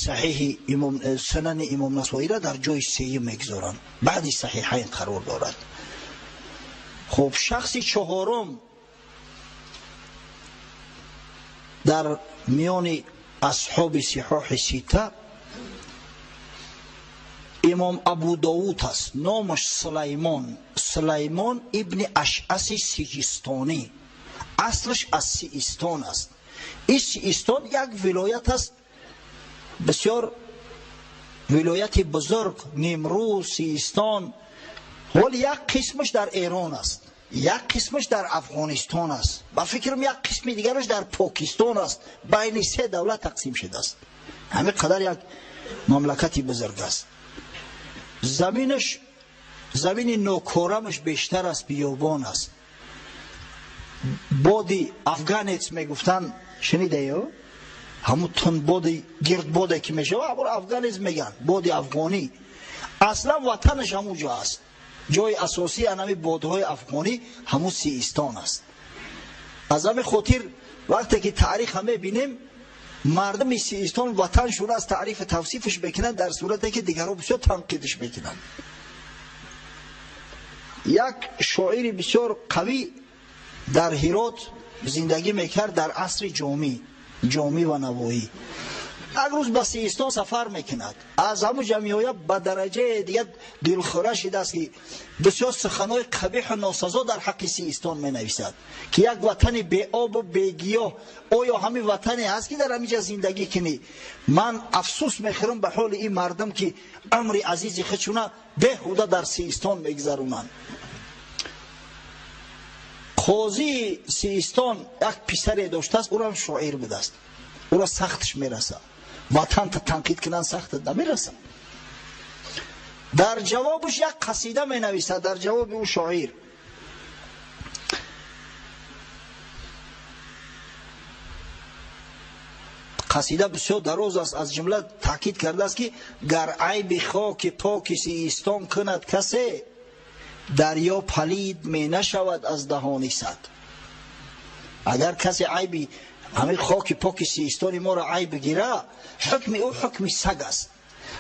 саҳиҳи имом, сунани имом Насоиро дар ҷои сеюм мегузоранд, баъди саҳиҳайн қарор дорад. Хуб, шахси чаҳорум дар миёни асҳоби сиҳоҳи сита имом Абу Довуд аст. Номаш Сулаймон, Сулаймон ибни Ашъаси Сиҷистонӣ, аслаш аз Сиистон аст. Ин Сиистон як вилоят аст, бисёр вилояти бузург, Нимрӯз, Сиистон. Ҳол як қисмаш дар Эрон аст, як қисмаш дар Афғонистон аст, ба фикрам як қисми дигараш дар Покистон аст. Байни се давлат тақсим шудааст. Ҳамин қадар як мамлакати бузург аст. Заминаш замини нокорамаш бештар аст, биёбон аст. Боди афганец мегуфтанд, шунидаё? Ҳамун тунбоди гирдбоде ки мешава, ҳамон афганец мегӯянд, боди афғонӣ. Аслан ватанаш ҳамун ҷо аст. Ҷои асосии анами бодҳои афғонӣ ҳамун Сиистон аст. Аз ҳамин хотир вақте ки таъриха мебинем, мардуми Сиистон ватаншон аз таърифу тавсифаш мекунанд, дар сурате ки дигарҳо бисёр танқидаш мекунанд. Як шоири бисёр қавӣ дар Ҳирот зиндагӣ мекард дар асри Ҷомӣ, Ҷомӣ ва Навоӣ. Як рӯз ба Сиистон сафар мекунад. Аз ҳамун ҷа меояд, ба дараҷаи дигар дилхӯра шидааст, ки бисёр суханҳои қабиҳу носазо дар ҳаққи Сиистон менависад, ки як ватани беобу бегиёҳ, оё ҳамин ватане ҳаст, ки дар ҳамин ҷа зиндагӣ кунӣ? Ман афсӯс мехӯрам ба ҳоли ин мардум, ки умри азизи худшуна беҳуда дар Сиистон мегузаронанд. Қозии Сиистон як писаре доштааст, ӯрам шоир будааст. Ӯро сахтш мерасад, ватанта танқид кунанд, сахтат намерасад. Дар ҷавобаш як қасида менависад, дар ҷавоби ӯ шоир. Қасида бисёр дароз аст, аз ҷумла таъкид кардааст, ки гар айби хоки поки Сиистон кунад касе, дарё палид менашавад аз даҳони сад. Агар касе айби ҳамин хоки поки Сиистони моро айб бигира, ҳукми ӯ ҳукми саг аст.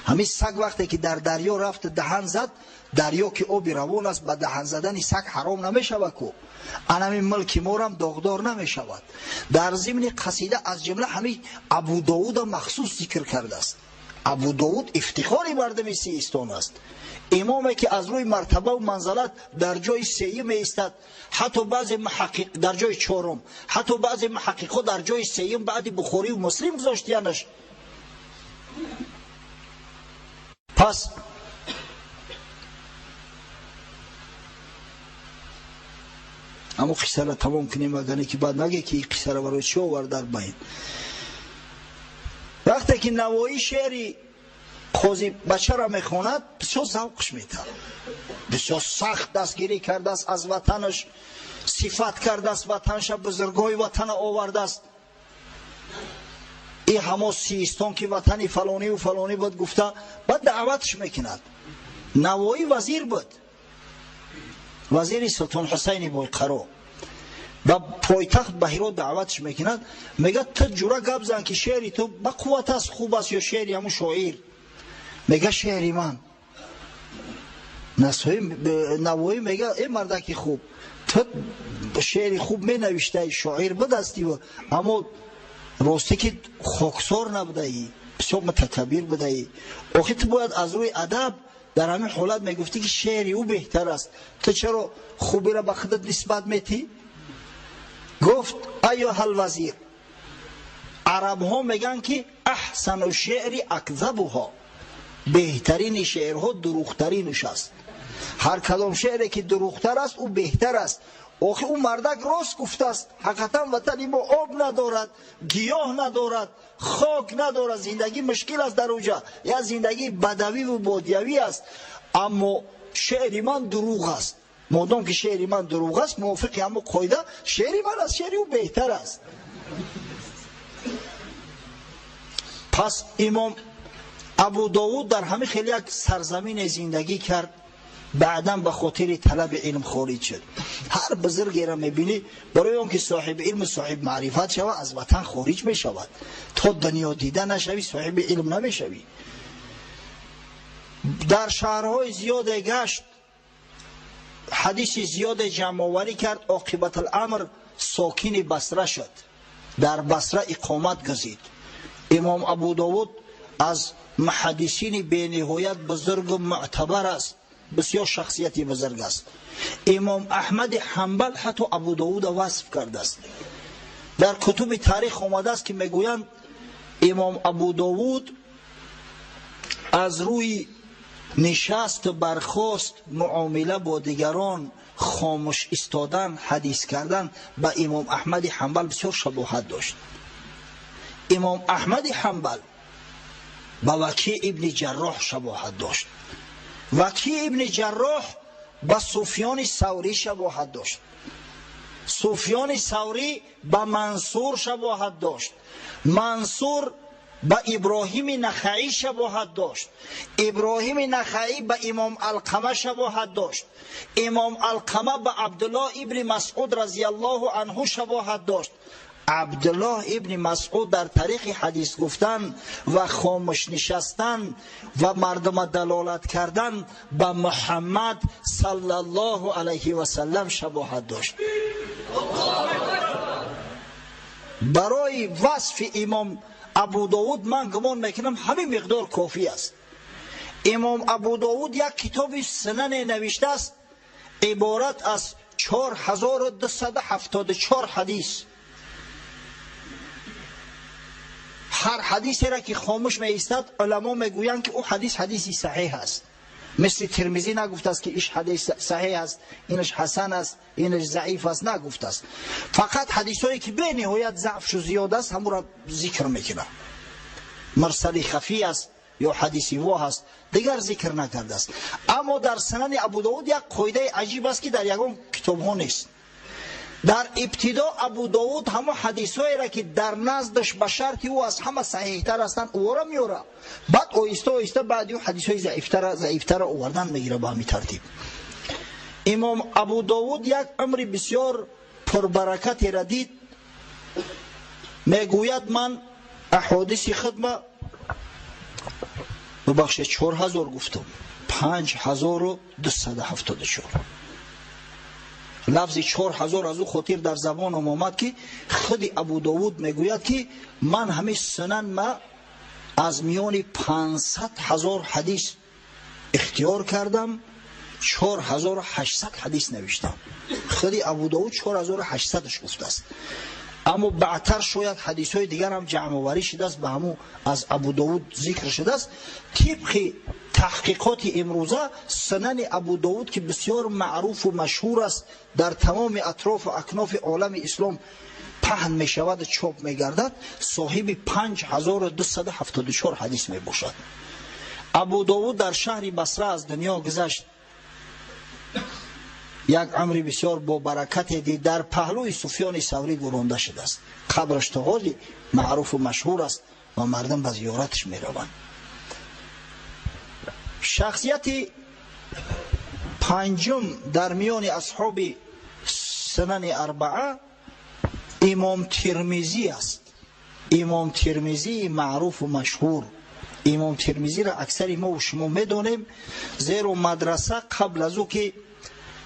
Ҳамин саг вақте ки дар дарё рафт, даҳан зад, дарё ки оби равон аст, ба даҳан задани саг ҳаром намешавад ку, анамин мулки морам доғдор намешавад. Дар зимни қасида аз ҷумла ҳамин Абу Довуда махсус зикр кардааст. Абу Довуд ифтихори мардуми Сиистон аст, имоме ки аз рӯи мартабаву манзалат дар ҷои сеюм меистад, ҳатто баъзе муҳаққиқ дар ҷои чорум, ҳатто баъзе муҳаққиқҳо дар ҷои сеюм баъди Бухорию Муслим гузоштиянаш. Пас аммо қиссаро тамом кунем, агар не ки баъд наге, ки қиссаро барои чӣ овард дар байн. Вақте ки Навоӣ шеъри қози бачаро мехонад, бисёр завқш метавад, бисёр сахт дастгирӣ кардааст аз ватанаш, сифат кардааст ватанша, бузургҳои ватана овардааст. И ҳамо Систон ки ватани фалониву фалонӣ буд гуфта, баъд даъватш мекунад. Навоӣ вазир буд, вазири Султон Ҳусайни Бойқаро. Ба пойтахт ба Ҳирот даъватш мекунад, мегӯяд: ту ҷура гап зан, ки шеъри ту ба қувват аст, хуб аст ё шеъри ҳамун шоир? Мега: шеъри ман. Навоӣ мега: э мардаки хуб, ту шеъри хуб менавиштаи, шоир будастӣ, аммо ростӣ ки хоксор набудаӣ, бисёр мутакаббир будаӣ. Охи ту бояд аз рӯи адаб дар ҳамин ҳолат мегуфтӣ, ки шеъри ӯ беҳтар аст. Ту чаро хубиро ба худат нисбат метӣ? Гуфт: أيها الوزير, арабҳо мегӯянд, ки أحسن الشعر أكذبها, беҳтарини шеърҳо дурӯғтаринаш аст. Ҳар кадом шеъре ки дурӯғтар аст, ӯ беҳтар аст. Охи ӯ мардак рост гуфтааст. Ҳақиқатан ватани мо об надорад, гиёҳ надорад, хок надорад, зиндагӣ мушкил аст дар уҷа, як зиндагии бадавиву бодиявӣ аст. Аммо шеъри ман дурӯғ аст. Модом ки шеъри ман дурӯғ аст, мувофиқи ҳамон қоида шеъри ман аз шеъри ӯ беҳтар аст. Пас имом Абу Довуд дар ҳамин хел як сарзамине зиндагӣ кард, баъдан ба хотири талаби илм хориҷ шуд. Ҳар бузургеро мебинӣ, барои он ки соҳиби илму соҳиби маърифат шавад, аз ватан хориҷ мешавад. То дунё дида нашавӣ, соҳиби илм намешавӣ. Дар шаҳрҳои зиёде гашт, ҳадиси зиёде ҷамъоварӣ кард. Оқибатуламр сокини Басра шуд, дар Басра иқомат гузид. Имом Абу Довуд аз муҳаддисини бениҳоят бузургу мӯътабар аст, бисёр шахсияти бузург аст. Имом Аҳмади Ҳанбал ҳатто Абу Довуда васф кардааст. Дар кутуби таърих омадааст, ки мегӯянд, имом Абу Довуд аз рӯи нишасту бархост, муомила бо дигарон, хомӯш истодан, ҳадис кардан ба имом Аҳмади Ҳанбал бисёр шабоҳат дошт. Имом Аҳмади Ҳанбал ба Вакӣ ибни Ҷарроҳ шабоҳат дошт, Вакӣ ибни Ҷарроҳ ба Суфёни Саврӣ шабоҳат дошт, Суфёни Саврӣ ба Мансур шабоҳат дошт, Мансур ба Иброҳими Нахаӣ шабоҳат дошт, Иброҳими Нахаӣ ба имом Алқама шабоҳат дошт, имом Алқама ба Абдуллоҳ ибни Масъуд разияллоҳу анҳу шабоҳат дошт. Абдуллоҳ ибни Масъуд дар тариқи ҳадис гуфтан ва хомӯш нишастан ва мардума далолат кардан ба Муҳаммад саллаллоҳу алайҳи васаллам шабоҳат дошт. Барои васфи имом Абу Довуд ман гумон мекунам, ҳамин миқдор кофӣ аст. Имом Абу Довуд як китоби сунане навиштааст, иборат аз 4274 ҳадис. Ҳар ҳадисеро ки хомӯш меистад, уламо мегӯянд, ки ӯ ҳадис ҳадиси саҳеҳ аст. Мисли Термизӣ нагуфтааст, ки иш ҳадис саҳеҳ аст, инаш ҳасан аст, инаш заиф аст, нагуфтааст. Фақат ҳадисҳое ки бениҳоят заъфшу зиёд аст, ҳамуро зикр мекунад. Мурсали хафӣ аст ё ҳадиси воҳ аст, дигар зикр накардааст. Аммо дар Сунани Абу Довуд як қоидаи аҷиб аст, ки дар ягон китобҳо нест. Дар ибтидо Абу Довуд ҳамон ҳадисҳоеро, ки дар наздаш ба шарти ӯ аз ҳама саҳеҳтар ҳастанд, ӯро меорад. Баъд оҳиста оҳиста баъди ӯ ҳадисҳои заифтара овардан мегирад. Ба ҳамин тартиб имом Абу Довуд як умри бисёр пурбаракатеро дид. Мегӯяд: ман аҳодиси худма, бубахшед, 4000 гуфтам, 5274. Лафзи 4000 аз ӯ хотир дар забонам омад, ки худи Абу Довуд мегӯяд, ки ман ҳамин сунан ма аз миёни 500 000 ҳадис ихтиёр кардам, 4800 ҳадис навиштам. Худи Абу Довуд 4800-аш гуфтааст, аммо баъдтар шояд ҳадисҳои дигарам ҷамъоварӣ шудааст, ба ҳамун аз Абу Довуд зикр шудааст. Тибқи таҳқиқоти имрӯза, Сунани Абу Довуд, ки бисёр маъруфу машҳур аст, дар тамоми атрофу акнофи олами ислом паҳн мешавад, чоп мегардад, соҳиби 5274 ҳадис мебошад. Абу Довуд дар шаҳри Басра аз дунё гузашт. Як умри бисёр бо баракате дид, дар паҳлӯи Суфёни Саврӣ гӯронда шудааст. Қабраш то ҳоли маъруфу машҳур аст ва мардум ба зиёраташ мераванд. Шахсияти панҷум дар миёни асҳоби сунани арбаа Имом Тирмизӣ аст. Имом Тирмизии маъруфу машҳур. Имом Тирмизиро аксари мо шумо медонем, зеро мадраса қабл аз ӯ ки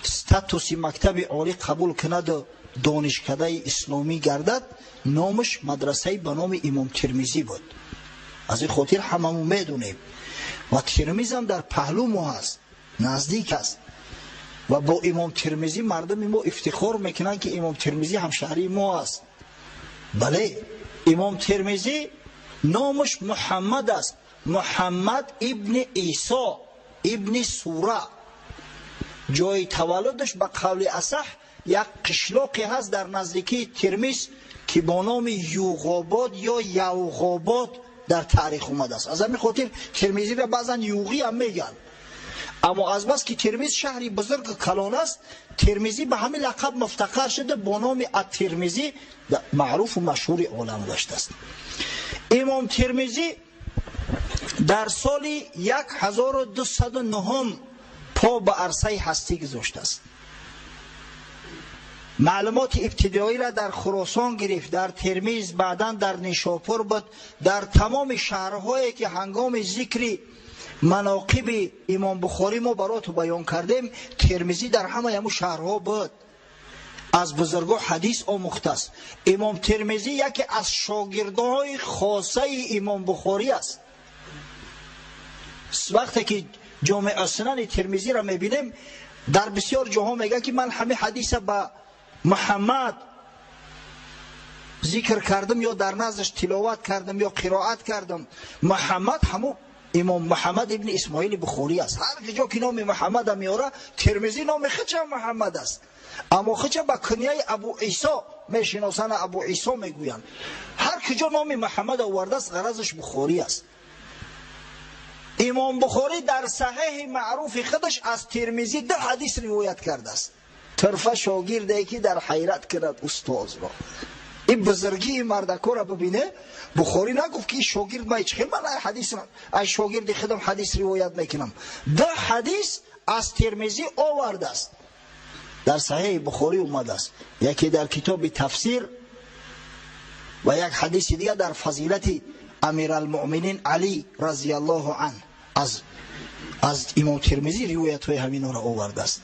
статуси мактаби олӣ қабул кунаду донишкадаи исломӣ гардад, номаш мадрасаи ба номи Имом Тирмизӣ буд. Аз ин хотир ҳамамон медонем. Ва Тирмизам дар паҳлӯ мо ҳаст, наздик аст. Ва бо Имом Тирмизӣ мардуми мо ифтихор мекунанд, ки Имом Тирмизӣ ҳамшаҳрии мо аст. Бале, Имом Тирмизӣ номаш Муҳаммад аст. Муҳаммад ибни Исо ибни Сура. Ҷои таваллудаш ба қавли асаҳ як қишлоқе ҳаст дар наздикии Тирмиз, ки бо номи Юғобод ё Явғобод дар таърих омадааст. Аз ҳамин хотир Тирмизиро баъзан юғӣ ҳам мегӯянд. Аммо азбас ки Тирмиз шаҳри бузург калон аст, Тирмизӣ ба ҳамин лақаб муфтақар шуда, бо номи ат-Тирмизӣ маъруфу машҳури олам гаштааст. Имом Тирмизӣ дар соли 1209 по ба арсаи ҳастӣ гузоштааст. Маълумоти ибтидоиро дар Хуросон гирифт, дар Тирмиз, баъдан дар Нишопур буд. Дар тамоми шаҳрҳое ки ҳангоми зикри маноқиби Имом Бухорӣ мо бароту баён кардем, Тирмизӣ дар ҳамаи ҳамун шаҳрҳо буд. Аз бузургҳо ҳадис омӯхтааст. Имом Тирмизӣ яке аз шогирдҳои хосаи Имом Бухорӣ аст. Вақте ки ҷомеа сунани Тирмизиро мебинем, дар бисёр ҷоҳо мегӯяд, ки ман ҳамин ҳадиса ба Муҳаммад зикр кардам, ё дар наздаш тиловат кардам, ё қироат кардам. Муҳаммад ҳамун Имом Муҳаммад ибни Исмоили Бухорӣ аст. Ҳар ҷо ки номи Муҳаммада меора, Тирмизӣ номи худшам Муҳаммад аст, аммо худша ба кунияи Абу Исо мешиносанд, Абу Исо мегӯянд. Ҳар куҷо номи Муҳаммад овардааст, ғаразаш Бухорӣ аст. Имом Бухорӣ дар саҳеҳи маъруфи худаш аз Тирмизӣ 2 ҳадис ривоят кардааст. Турфа шогирде ки дар ҳайрат кунад устозро. Ин бузургии мардакора бибине. Бухорӣ нагуфт, ки шогирд ман чӣ хел ман ҳадис ай шогирди худам ҳадис ривоят мекунам. 2 ҳадис аз Тирмизӣ овардааст, дар саҳеҳи Бухорӣ омадааст, яке дар китоби тафсир ва як ҳадиси дигар дар фазилати Амиралмуъминин Алӣ разияллоҳу анҳ аз Имом Тирмизӣ ривоятҳои ҳаминҳоро овардааст.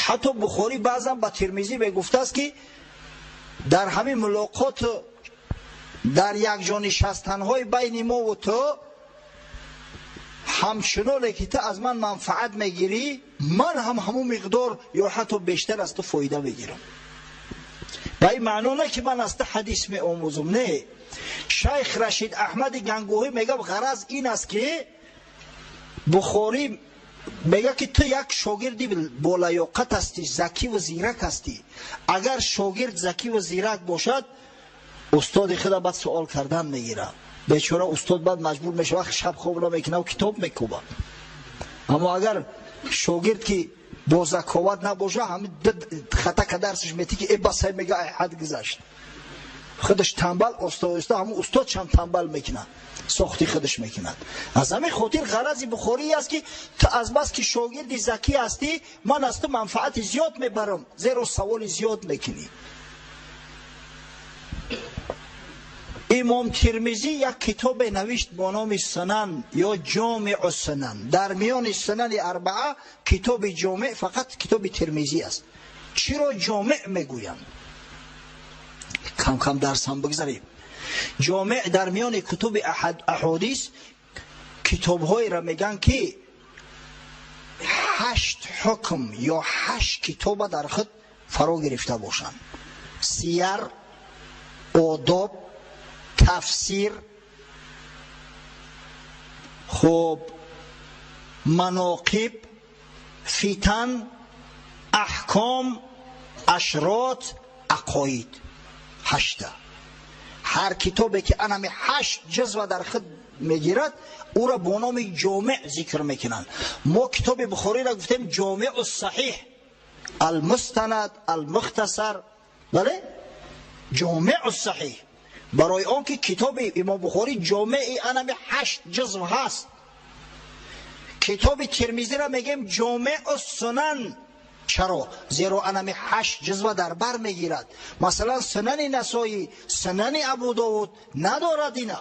Ҳатто Бухорӣ баъзан ба Тирмизӣ мегуфтааст, ки дар ҳамин мулоқот, дар якҷо нишастанҳои байни мову ту, ҳамчуноне ки ту аз ман манфаат мегирӣ, ман ҳам ҳамун миқдор ё ҳатто бештар аз ту фоида мегирам. Ба ин маъно не, ки ман аз ту ҳадис меомӯзам, не. Шайх Рашид Аҳмади Гангоҳӣ мегӯяд, ғараз ин аст, ки Бухорӣ мегӯяд, ки ту як шогирди болаёқат ҳастӣ, закиву зирак ҳастӣ. Агар шогирд закиву зирак бошад, устоди худа баъд суол кардан мегирад. Бечора устод баъд маҷбур мешавад, шаб хоб намекунад, китоб мекӯбад. Аммо агар шогирд ки бо заковат набошад, ҳамин хатака дарсаш метӣ, ки э басай, мега, ай ҳад гузашт. Худаш танбал, оста оста ҳамун устодшам танбал мекунад, сохти худаш мекунад. Аз ҳамин хотир ғарази Бухорӣ аст, ки ту азбас ки шогирди закӣ ҳастӣ, ман аз ту манфаати зиёд мебарам, зеро саволи зиёд мекунӣ. Имом Тирмизӣ як китобе навишт бо номи Сунан ё Ҷомеъу Сунан. Дар миёни сунани арбаа китоби ҷомеъ фақат китоби Тирмизӣ аст. Чиро ҷомеъ мегӯянд? Кам кам дарсам бигзарем. Ҷомеъ дар миёни кутуби аҳодис китобҳоеро мегӯянд, ки 8 ҳукм ё 8 китоба дар худ фаро гирифта бошанд: сияр, одоб, тафсир, хуб, маноқиб, фитан, аҳком, ашрот, ақоид. 8. Ҳар китобе ки анами 8 ҷузва дар худ мегирад, ӯро бо номи ҷомеъ зикр мекунанд. Мо китоби Бухориро гуфтем ҷомеъу саҳиҳ, алмустанад, алмухтасар, бале, ҷомеъу саҳиҳ. Барои он ки китоби имом Бухорӣ ҷомеи анами 8 ҷузв ҳаст. Китоби Термизиро мегем ҷомеъу сунан. Чаро? Зеро анами 8 ҷузва дар бар мегирад. Масалан, сунани Насоӣ, сунани Абу Довуд надорад ина.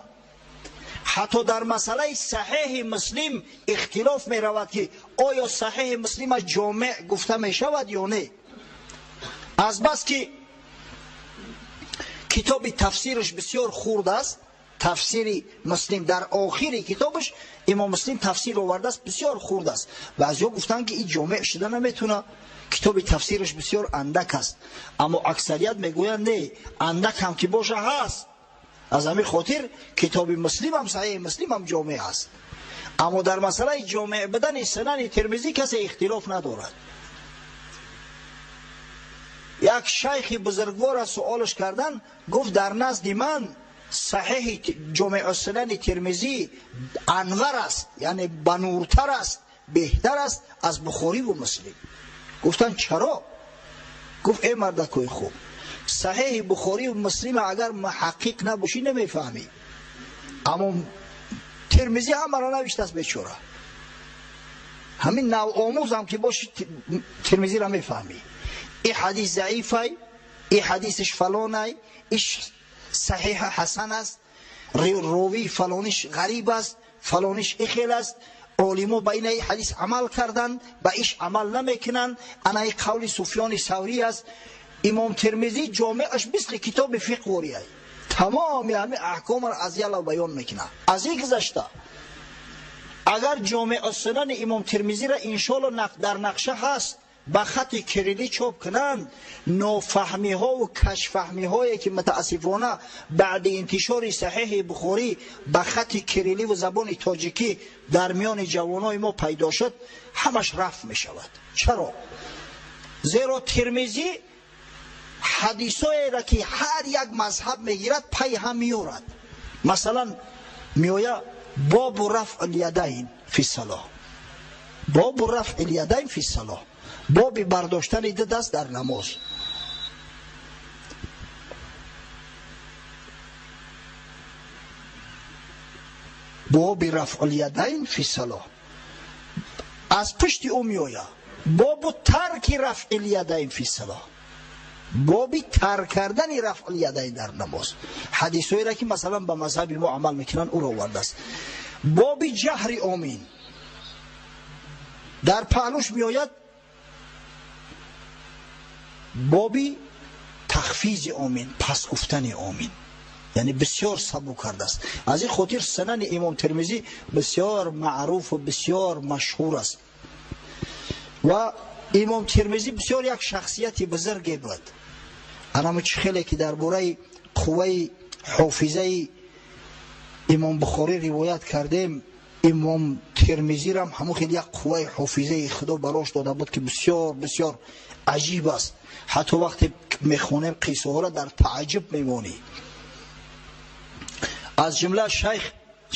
Ҳатто дар масъалаи саҳеҳи Муслим ихтилоф меравад, ки оё саҳеҳи Муслима ҷомеъ гуфта мешавад ё не. Азбаски китоби тафсираш бисёр хурд аст, тафсири Муслим дар охири китобаш имом Муслим тафсир овардааст, бисёр хурд аст. Баъзеҳо гуфтанд, ки ин ҷомеъ шуда наметавонад, китоби тафсираш бисёр андак аст. Аммо аксарият мегӯянд не, андак ҳам ки боша ҳаст. Аз ҳамин хотир китоби Муслимам, саҳеҳи Муслимам ҷомеъ аст. Аммо дар масъалаи ҷомеъ будани сунани Термизӣ касе ихтилоф надорад. Як шайхи бузургворро суолаш кардан, гуфт дар назди ман саҳеҳи ҷомеъу сунани Термизӣ анвар аст, яъне бануртар аст, беҳтар аст аз Бухориву Муслим. Гуфтанд чаро? Гуфт эй мардакои хуб, саҳеҳи Бухориву Муслима агар муҳаққиқ набошӣ намефаҳмӣ. Аммо Термизӣ ҳамаро навиштааст бечора. Ҳамин навомӯзам ки бошӣ Термизиро мефаҳмӣ. И ҳадис заифай, и ҳадисиш фалонай, иш саҳиҳ ҳасан аст, ровии фалониш ғариб аст, фалониш ихел аст. Олимо ба инаи ҳадис амал карданд, ба иш амал намекунанд. Анаи қавли Суфёни Саврӣ аст. Имом Термизӣ ҷомеаш мисли китоби фиқҳ ворияй, тамоми ҳамин аҳкомро аз ялав баён мекунад. Аз ин гузашта агар ҷомеъу сунани имом Термизиро иншоалло дар нақша ҳаст ба хати кирилӣ чоп кунанд, нофаҳмиҳову кашфаҳмиҳое ки мутаассифона баъди интишори саҳеҳи Бухорӣ ба хати кириливу забони тоҷикӣ дар миёни ҷавонои мо пайдо шуд, ҳамаш рафт мешавад. Чаро? Зеро Термизӣ ҳадисоеро ки ҳар як мазҳаб мегирад, пай ҳам меорад. Масалан, меоя бобу рафъ лядайн фи салоҳ, бобу рафъ лядайн фи салоҳ, боби бардоштани ду даст дар намоз. Боби рафъ лядайн фи салоҳ. Аз пушти ӯ меоя бобу тарки рафъи лядайн фи салоҳ, боби тарк кардани рафъ лядайн дар намоз. Ҳадисҳоеро ки масалан ба мазҳаби мо амал мекунанд, ӯро овардааст. Боби ҷаҳри омин. Дар паҳлӯш меояд боби тахфизи омин, пас гуфтани омин, яъне бисёр сабук кардааст. Аз ин хотир сунани имом Термизӣ бисёр маъруфу бисёр машҳур аст. Ва имом Термизӣ бисёр як шахсияти бузурге буд. Анамо чӣ хеле ки дар бораи қувваи ҳофизаи имом Бухорӣ ривоят кардем, имом Термизирам ҳамон хел як қувваи ҳофизаи худо барош дода буд, ки бисёр бисёр аҷиб аст. Ҳатто вақте мехонем қиссаҳоро дар тааҷҷуб мемонӣ. Аз ҷумла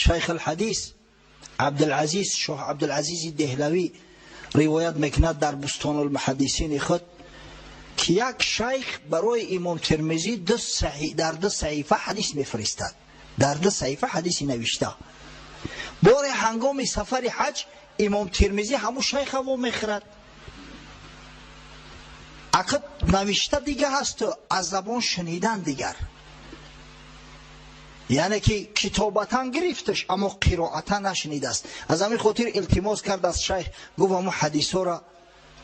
шайх алҳадис Абдулазиз, шоҳ Абдулазизи Деҳлавӣ ривоят мекунад дар Бустонулмуҳаддисини худ, ки як шайх барои имом Термизӣ дар ду саҳифа ҳадис мефиристад, дар ду саҳифа ҳадиси навишта. Боре ҳангоми сафари ҳаҷ имом Термизӣ ҳамун шайха вомехӯрад. Ака навишта дига ҳасту аз забон шунидан дигар, яъне ки китобатан гирифташ, аммо қироатан нашунидааст. Аз ҳамин хотир илтимос кард аз шайх, гуфт ҳамун ҳадисҳоро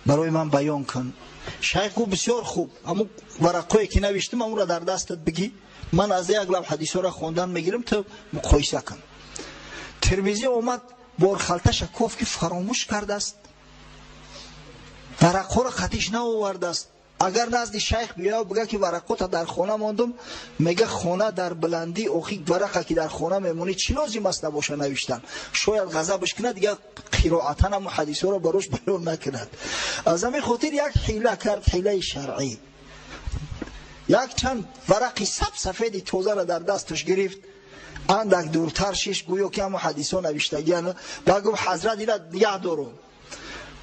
барои ман баён кун. Шайх гуфт бисёр хуб, ҳамун варақҳое ки навиштам ҳамонро дар дастат бигӣ, ман аз як лаб ҳадисҳоро хондан мегирам, ту муқоиса кун. Термизӣ омад, борхалташа кофт, ки фаромӯш кардааст, варақҳоро қатиш наовардааст. Агар назди шайх биёяд бигӯяд ки варақота дар хона мондум, мега хона дар баландӣ, охи варақа ки дар хона мемонӣ чӣ лозим аст набоша навиштан? Шояд ғазабаш кунад, дигар қироатан ҳамун ҳадисҳоро барош баён накунад. Аз ҳамин хотир як ҳила кард, ҳилаи шаръӣ. Як чанд варақи саб сафеди тозаро дар дасташ гирифт, андак дуртар шиш, гӯё ки ҳамо ҳадисҳо навиштагиан. Баъд гуфт: ҳазрат, ина нигаҳ дорум.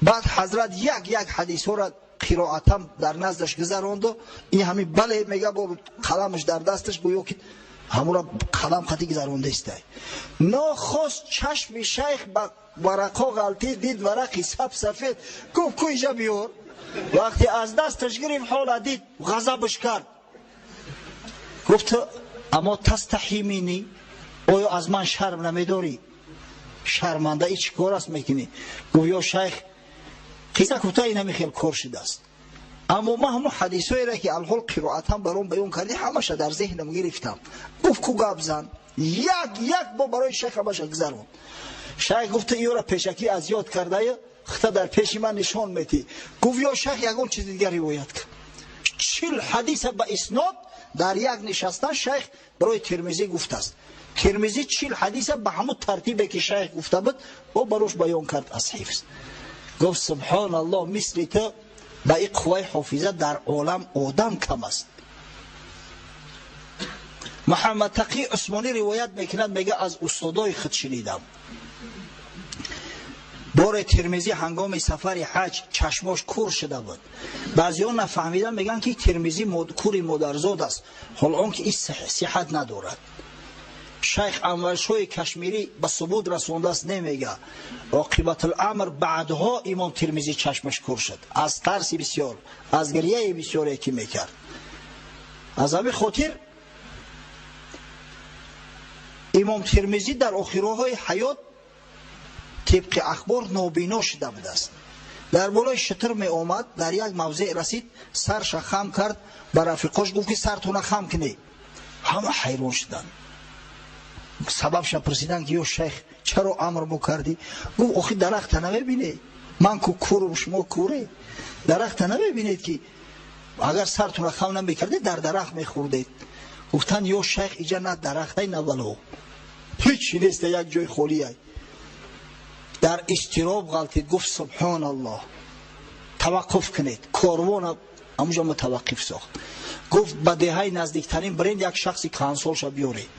Баъд ҳазрат як як ҳадисҳоро қироатам дар наздаш гузаронду ин ҳамин бале мега, бо қаламаш дар дасташ, гӯё ки ҳамура қалам хати гузаронда истай. Нохост чашми шайх ба варақҳо ғалтид, дид варақи саб сафед, гуфт: ку, иҷа биёр. Вақте аз дасташ гирифт, ҳола дид, ғазабаш кард, гуфт: أما تستحي مني, оё аз ман шарм намедорӣ? Шарманда, и чӣ кор аст мекунӣ? Гуфт: ё шайх, қисса кӯтоҳ, инами хел кор шудааст, аммо ман ҳамон ҳадисҳоеро ки алҳол қироатам баром баён кардӣ, ҳамаша дар зеҳнам гирифтам. Гуфт: ку, гап зан. Як як бо барои шайх ҳамаша гузаронд. Шайх гуфт: иёра пешакӣ аз ёд кардаю хита дар пеши ман нишон метӣ. Гуфт: ё шайх, ягон чизи дигар ривоят кар. 40 ҳадиса ба иснод дар як нишастан шайх барои Термизӣ гуфтааст. Термизӣ 40 ҳадиса ба ҳамон тартибе ки шайх гуфта буд, о барош баён кард аз ҳифз. Гуфт: субҳоналлоҳ, мисли ту ба ин қувваи ҳофиза дар олам одам кам аст. Муҳаммад Тақӣ Усмонӣ ривоят мекунад, мега: аз устодои худ шунидам, боре Термизӣ ҳангоми сафари ҳаҷ чашмош кур шуда буд. Баъзеҳо нафаҳмида мегӯянд, ки Термизӣ кури модарзод аст, ҳол он ки ин сиҳат надорад. Шайх Анваршоҳи Кашмирӣ ба субут расондааст, немега. Оқибатуламр, баъдҳо имом Термизӣ чашмаш кур шуд аз тарси бисёр, аз гирияи бисёре ки мекард. Аз ҳамин хотир имом Термизӣ дар охироҳои ҳаёт, тибқи ахбор, нобино шуда будааст. Дар болои шутур меомад, дар як мавзеъ расид, сарша хам кард, ба рафиқош гуфт, ки сартона хам кунед. Ҳама ҳайрон шуданд, сабабша пурсиданд, ки ё шайх, чаро амр мукардӣ? Гуфт: охи, дарахта намебинед? Ман ку курум, шумо куре? Дарахта намебинед, ки агар сартона хам намекардед, дар дарахт мехӯрдед? Гуфтанд: ё шайх, иҷа на дарахтай, на вало, ҳечи неста, як ҷои холияй. Дар изтироб ғалтид, гуфт: субҳоналлоҳ, таваққуф кунед. Корвона ҳамуҷо мутаваққиф сохт, гуфт: ба деҳаи наздиктарин бирен, як шахси каҳансолша биёред.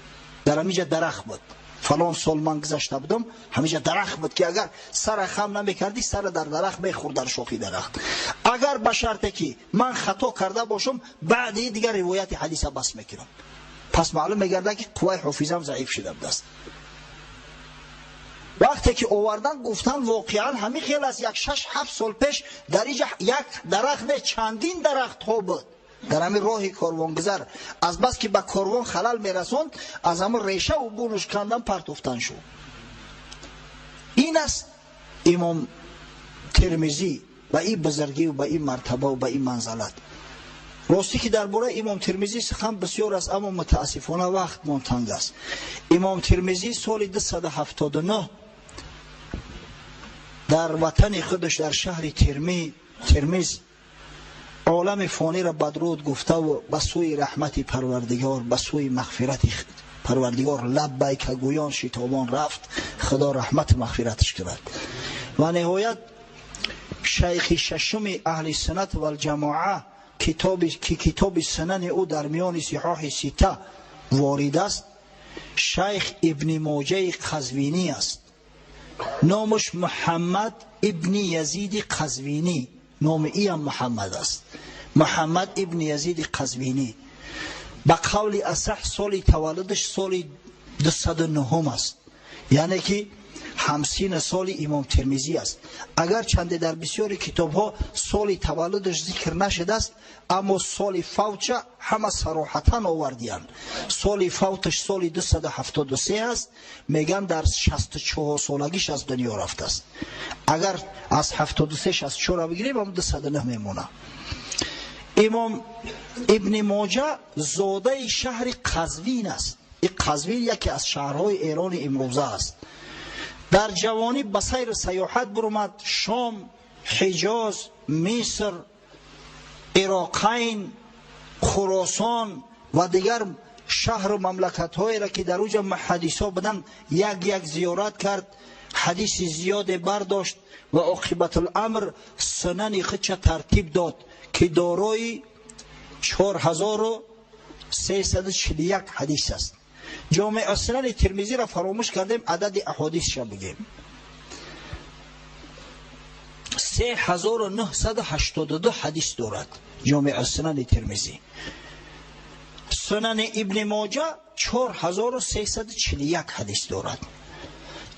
Дар ҳамиҷа дарахт буд, фалон сол ман гузашта будам, ҳамиҷа дарахт буд, ки агар сара хам намекардӣ, сара дар дарахт мехӯрд, дар шохи дарахт. Агар ба шарте ки ман хато карда бошам, баъди дигар ривояти ҳадиса бас мекунам. Пас маълум мегардад, ки қувваи ҳофизам заиф шуда будааст. Вақте ки овардан, гуфтан: воқеан ҳамин хел аст, як 6-7 сол пеш дар иҷа як дарахт не, чандин дарахтҳо буд дар ҳамин роҳи корвонгузар. Азбаски ба корвон халал мерасонд, аз ҳамин решаву бунуш кандан, партофтан шуд. Ин аст имом Термизӣ ба ин бузургию ба ин мартабаву ба ин манзалат. Ростӣ ки дар бораи имом Термизӣ сухан бисёр аст, аммо мутаассифона вақтмон танг аст. Имом Термизӣ соли 279 дар ватани худаш, дар шаҳри Термиз, олами фониро бадруд гуфтаву ба сӯи раҳмати Парвардигор, ба сӯи мағфирати Парвардигор лаббайка гӯён, шитобон рафт. Худо раҳмату мағфираташ кунад. Ва ниҳоят, шайхи шашуми аҳли суннат валҷамоа, ки китоби Сунани ӯ дар миёни Сиҳоҳи Сита ворид аст, шайх Ибни Моҷаи Қазвинӣ аст. Номаш Муҳаммад ибни Язиди Қазвинӣ, номи иам Муҳаммад аст, Муҳаммад ибни Язиди Қазвинӣ. Ба қавли асаҳ, соли таваллудаш соли 209 аст, яъне ки ҳамсина соли имом Термизӣ аст. Агарчанде дар бисёри китобҳо соли таваллудаш зикр нашудааст, аммо соли фавтша ҳама сароҳатан овардиянд. Соли фавташ соли 273 аст. Меган, дар 64 солагиш аз дунё рафтааст. Агар аз 73 64 бигирем, ҳам 209 мемонад. Имом Ибни Моҷа зодаи шаҳри Қазвин аст. И Қазвин яке аз шаҳрҳои Эрони имрӯза аст. Дар ҷавонӣ ба сайру сайёҳат буромад. Шом, Ҳиҷоз, Миср, Ироқайн, Хуросон ва дигар шаҳру мамлакатҳоеро, ки дар уҷа муҳаддисҳо буданд, як як зиёрат кард, ҳадиси зиёде бардошт ва оқибатуламр сунани худша тартиб дод, ки дорои 4341 ҳадис аст. Ҷомеъ Сунани Термизиро фаромӯш кардем, адади аҳодисша бигем. 3982 ҳадис дорад Ҷомеъ Сунани Термизӣ. Сунани Ибни Моҷа 4341 ҳадис дорад.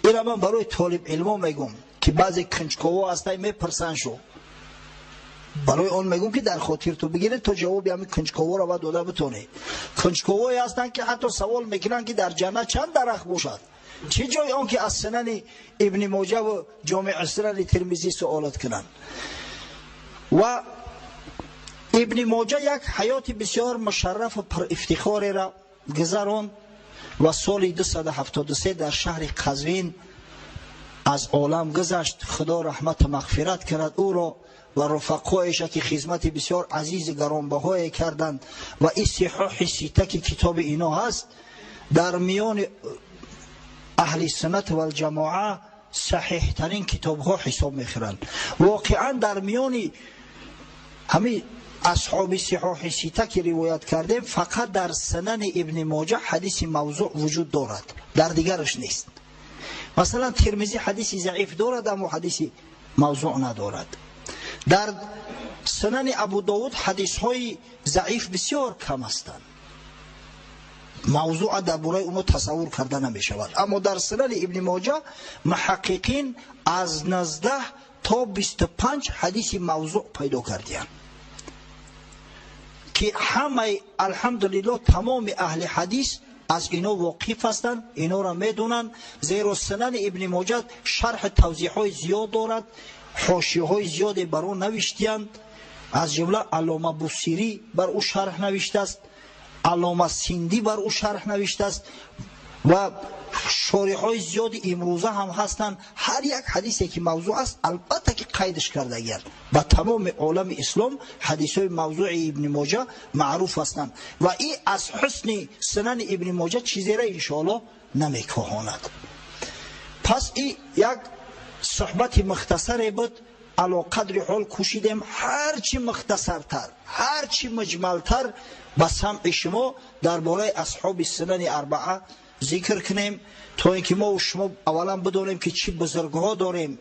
Ира ман барои толиб илмо мегум, ки баъзе кунҷково ҳастанд, мепурсанд шу. Барои он мегум, ки дар хотир ту бигиред, то ҷавоби ҳамин кунҷковоро ба дода битонед. Кунҷковое ҳастанд, ки ҳатто савол мекунанд, ки дар ҷаннат чанд дарахт бошад. Чӣ ҷои он ки аз Сунани Ибни Моҷа ва Ҷомеъ Сунани Термизӣ суолат кунанд. Ва Ибни Моҷа як ҳаёти бисёр мушаррафу пурэфтихореро гузаронд ва соли 273 дар шаҳри Қазвин аз олам гузашт. Худо раҳмату мағфират кунад ӯро ва рафақоеша, ки хизмати бисёр азизи гаронбаҳое карданд. Ва ин сиҳоҳи сита, ки китоби ино ҳаст, дар миёни аҳли суннат валҷамоа саҳиҳтарин китобҳо ҳисоб мехӯранд. Воқеан дар миёни ҳамин асҳоби сиҳоҳи сита, ки ривоят кардем, фақат дар Сунани Ибни Моҷа ҳадиси мавзӯъ вуҷуд дорад, дар дигараш нест. Масалан, Термизӣ ҳадиси заиф дорад, аммо ҳадиси мавзӯъ надорад. Дар Сунани Абу Довуд ҳадисҳои заиф бисёр кам ҳастанд, мавзӯъа дар бораи онҳо тасаввур карда намешавад. Аммо дар Сунани Ибни Моҷа муҳаққиқин аз 19 то 25 ҳадиси мавзӯъ пайдо кардиянд, ки ҳамаи, алҳамдулиллоҳ, тамоми аҳли ҳадис аз ино воқиф ҳастанд, инора медонанд, зеро Сунани Ибни Моҷа шарҳи тавзеҳҳои зиёд дорад, ҳошияҳои зиёде бар он навиштиянд. Аз ҷумла Аллома Бусирӣ бар ӯ шарҳ навиштааст, Аллома Синдӣ бар ӯ шарҳ навиштааст ва шориҳои зиёди имрӯза ҳам ҳастанд. Ҳар як ҳадисе ки мавзӯъ аст, албатта ки қайдаш кардагиянд. Ба тамоми олами ислом ҳадисҳои мавзӯи Ибни Моҷа маъруф ҳастанд ва ин аз ҳусни Сунани Ибни Моҷа чизеро иншоаллоҳ намекоҳонад. Пас ин як суҳбати мухтасаре буд. Ало қадри ҳол кӯшидем ҳарчи мухтасартар, ҳарчи муҷмалтар ба самъи шумо дар бораи асҳоби Сунани арбаа зикр кунем, то ин ки мо шумо аввалан бидонем, ки чӣ бузургҳо дорем,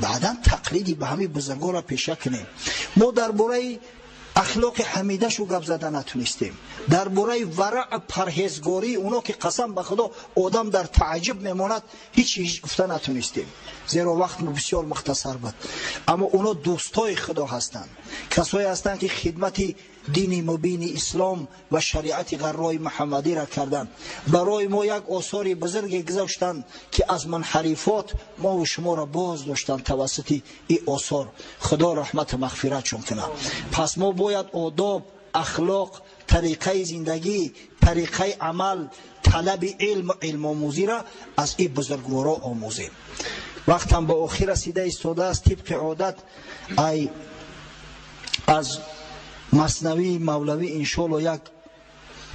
баъдан тақлиди ба ҳамин бузургҳоро пеша кунем. Мо дар бораи ахлоқи ҳамидашу гап зада натунистем, дар бораи вараъ, парҳезгории оно, ки қасам ба Худо, одам дар тааҷҷуб мемонад, ҳеч ҳеч гуфта натунистем, зеро вақт бисёр мухтасар буд. Аммо оно дӯстои Худо ҳастанд, касое ҳастанд, ки хидмати дини мубини ислом ва шариати ғаррои муҳаммадиро карданд, барои мо як осори бузурге гузоштанд, ки аз мунҳарифот мову шуморо боз доштанд тавассути ин осор. Худо раҳмату мағфиратшон кунад. Пас мо бояд одоб, ахлоқ, тариқаи зиндагӣ, тариқаи амал, талаби илму илмомӯзиро аз ин бузургворо омӯзем. Вақтам ба охир расида истодааст. Тибқи одат, ай аз Маснавии Мавлавӣ иншоалло як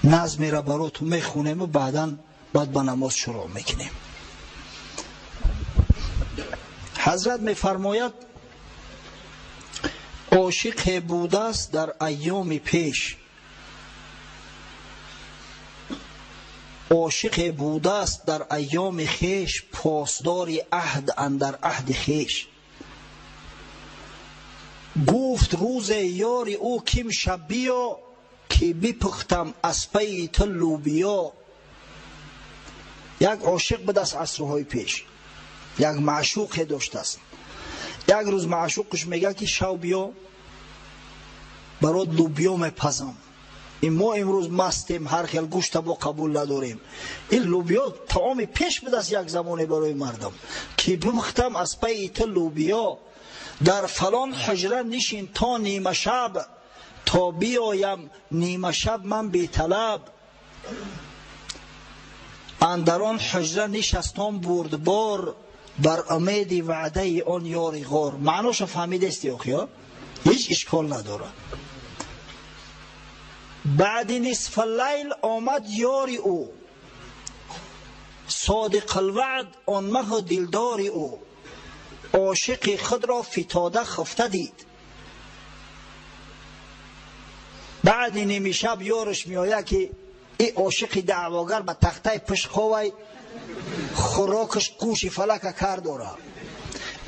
назмеро баротун мехонему баъдан баъд ба намоз шурӯъ мекунем. Ҳазрат мефармояд: ошиқе будааст дар айёми пеш, ошиқе будааст дар айёми хеш, посдори аҳд андар аҳди хеш. Гуфт рӯзе ёри ӯ: ким шаб биё, ки бипухтам аз пайи ту лӯбиё. Як ошиқ будааст асрҳои пеш, як маъшуқе доштааст. Як рӯз маъшуқаш мегӯяд, ки шав биё, барот лӯбиё мепазам. Ин мо имрӯз мастем, ҳар хел гӯшта бо қабул надорем, ин лӯбиё таоми пеш будааст як замоне барои мардум. Ки бипухтам аз пайи ту лӯбиё, дар фалон ҳуҷра нишин то нимашаб, то биёям нимашаб ман беталаб. Андар он ҳуҷра нишастон бурдбор, бар умеди ваъдаи он ёри ғор. Маъноша фаҳмидасти охиё, ҳеҷ ишкол надорад. Баъди нисфа лайл омад ёри ӯ, содиқулваъд он маҳу дилдори ӯ. Ошиқи худро фитода хуфта дид. Баъди ними шаб ёраш меояд, ки и ошиқи даъвогар ба тахтаи пушт ховай, хӯрокаш гӯши фалака кар дора.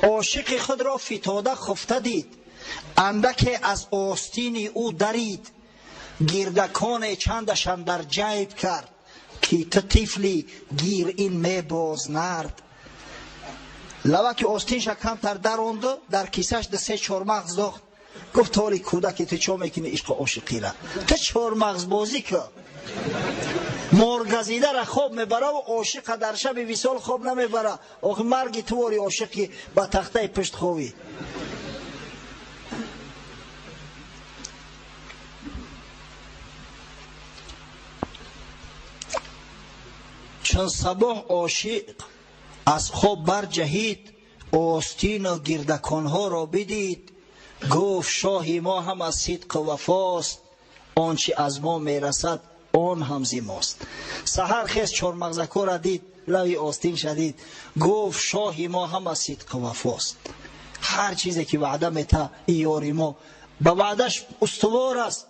Ошиқи худро фитода хуфта дид, андаке аз остини ӯ дарид, гирдаконе чандашан дар ҷайб кард, ки ту тифли гир ин мебоз нард. Лаваки остинша камтар даронду, дар кисаш ду се чормағз дохт. Гуфт: толи кӯдаки, ту чо мекунӣ ишқу ошиқира? Ту чормағзбозӣ ку. Моргазидара хоб мебараву ошиқа дар шаби висол хоб намебара. Охи марги тувори ошиқи ба тахтаи пушт ховӣ. Чун сабоҳ ошиқ аз хоб барҷаҳид, остину гирдаконҳоро бидид, гуфт: шоҳи мо ҳам аз сидқу вафост, он чи аз мо мерасад, он ҳам зи мост. Саҳар хез, чормағзакора дид, лави остин шадид, гуфт: шоҳи мо ҳам аз сидқу вафост. Ҳар чизе ки ваъда мета, и ёри мо ба ваъдаш устувор аст.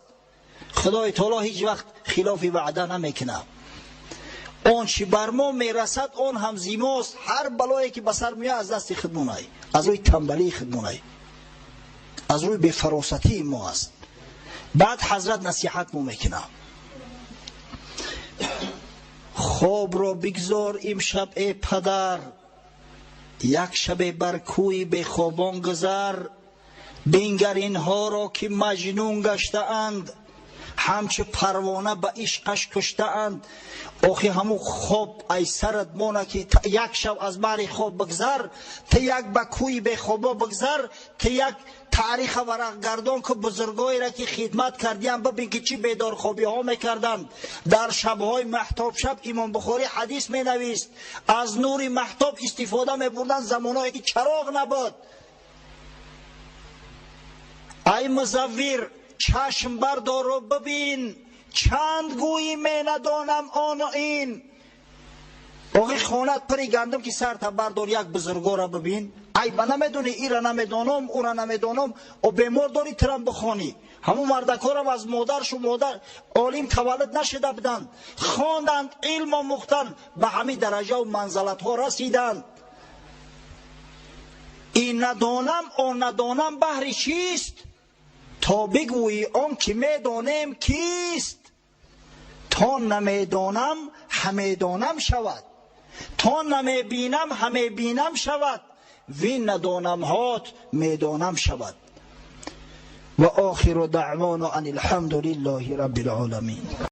Худои таоло ҳеҷ вақт хилофи ваъда намекунад. Он чи бар мо мерасад, он ҳам зи мост. Ҳар балое ки ба сар меояд, аз дасти худмонай, аз рӯи тамбалии худмонай, аз рӯи бефаросатии мо аст. Баъд ҳазрат насиҳат мо мекунад: хобро бигзор имшаб, э падар, як шабе бар кӯи бехобон гузар, бингар инҳоро, ки маҷнун гаштаанд, ҳамчу парвона ба ишқаш куштаанд. Охи ҳамун хоб ай сарат мона, ки як шаб аз баҳри хоб бигзар, ту як ба кӯи бехобо бигзар, ту як таъриха варақгардон ку, бузургоеро ки хидмат кардиям бибин, ки чӣ бедорхобиҳо мекарданд. Дар шабҳои маҳтобшаб Имом Бухорӣ ҳадис менавист, аз нури маҳтоб истифода мебурданд, замонҳое ки чароғ набуд. Ай музаввир, чашм бардору бибин, чанд гӯӣ менадонам ону ин. Охи хонат пири гандум, ки сарта бардор, як бузургора бибин. Ай ба намедонӣ, ира намедонам, ура намедонам, о бемор дорӣ, тирам бихонӣ. Ҳамун мардакорам аз модаршу модар олим таваллуд нашуда буданд, хонданд, илм омӯхтанд, ба ҳамин дараҷаву манзалатҳо расиданд. Ин надонам, он надонам баҳри чист, то бигӯӣ он ки медонем кист? То намедонам ҳамедонам шавад, то намебинам ҳамебинам шавад, вин надонамҳот медонам шавад. Ва охиру даъвоно ан алҳамду лиллаҳи раббил оламин.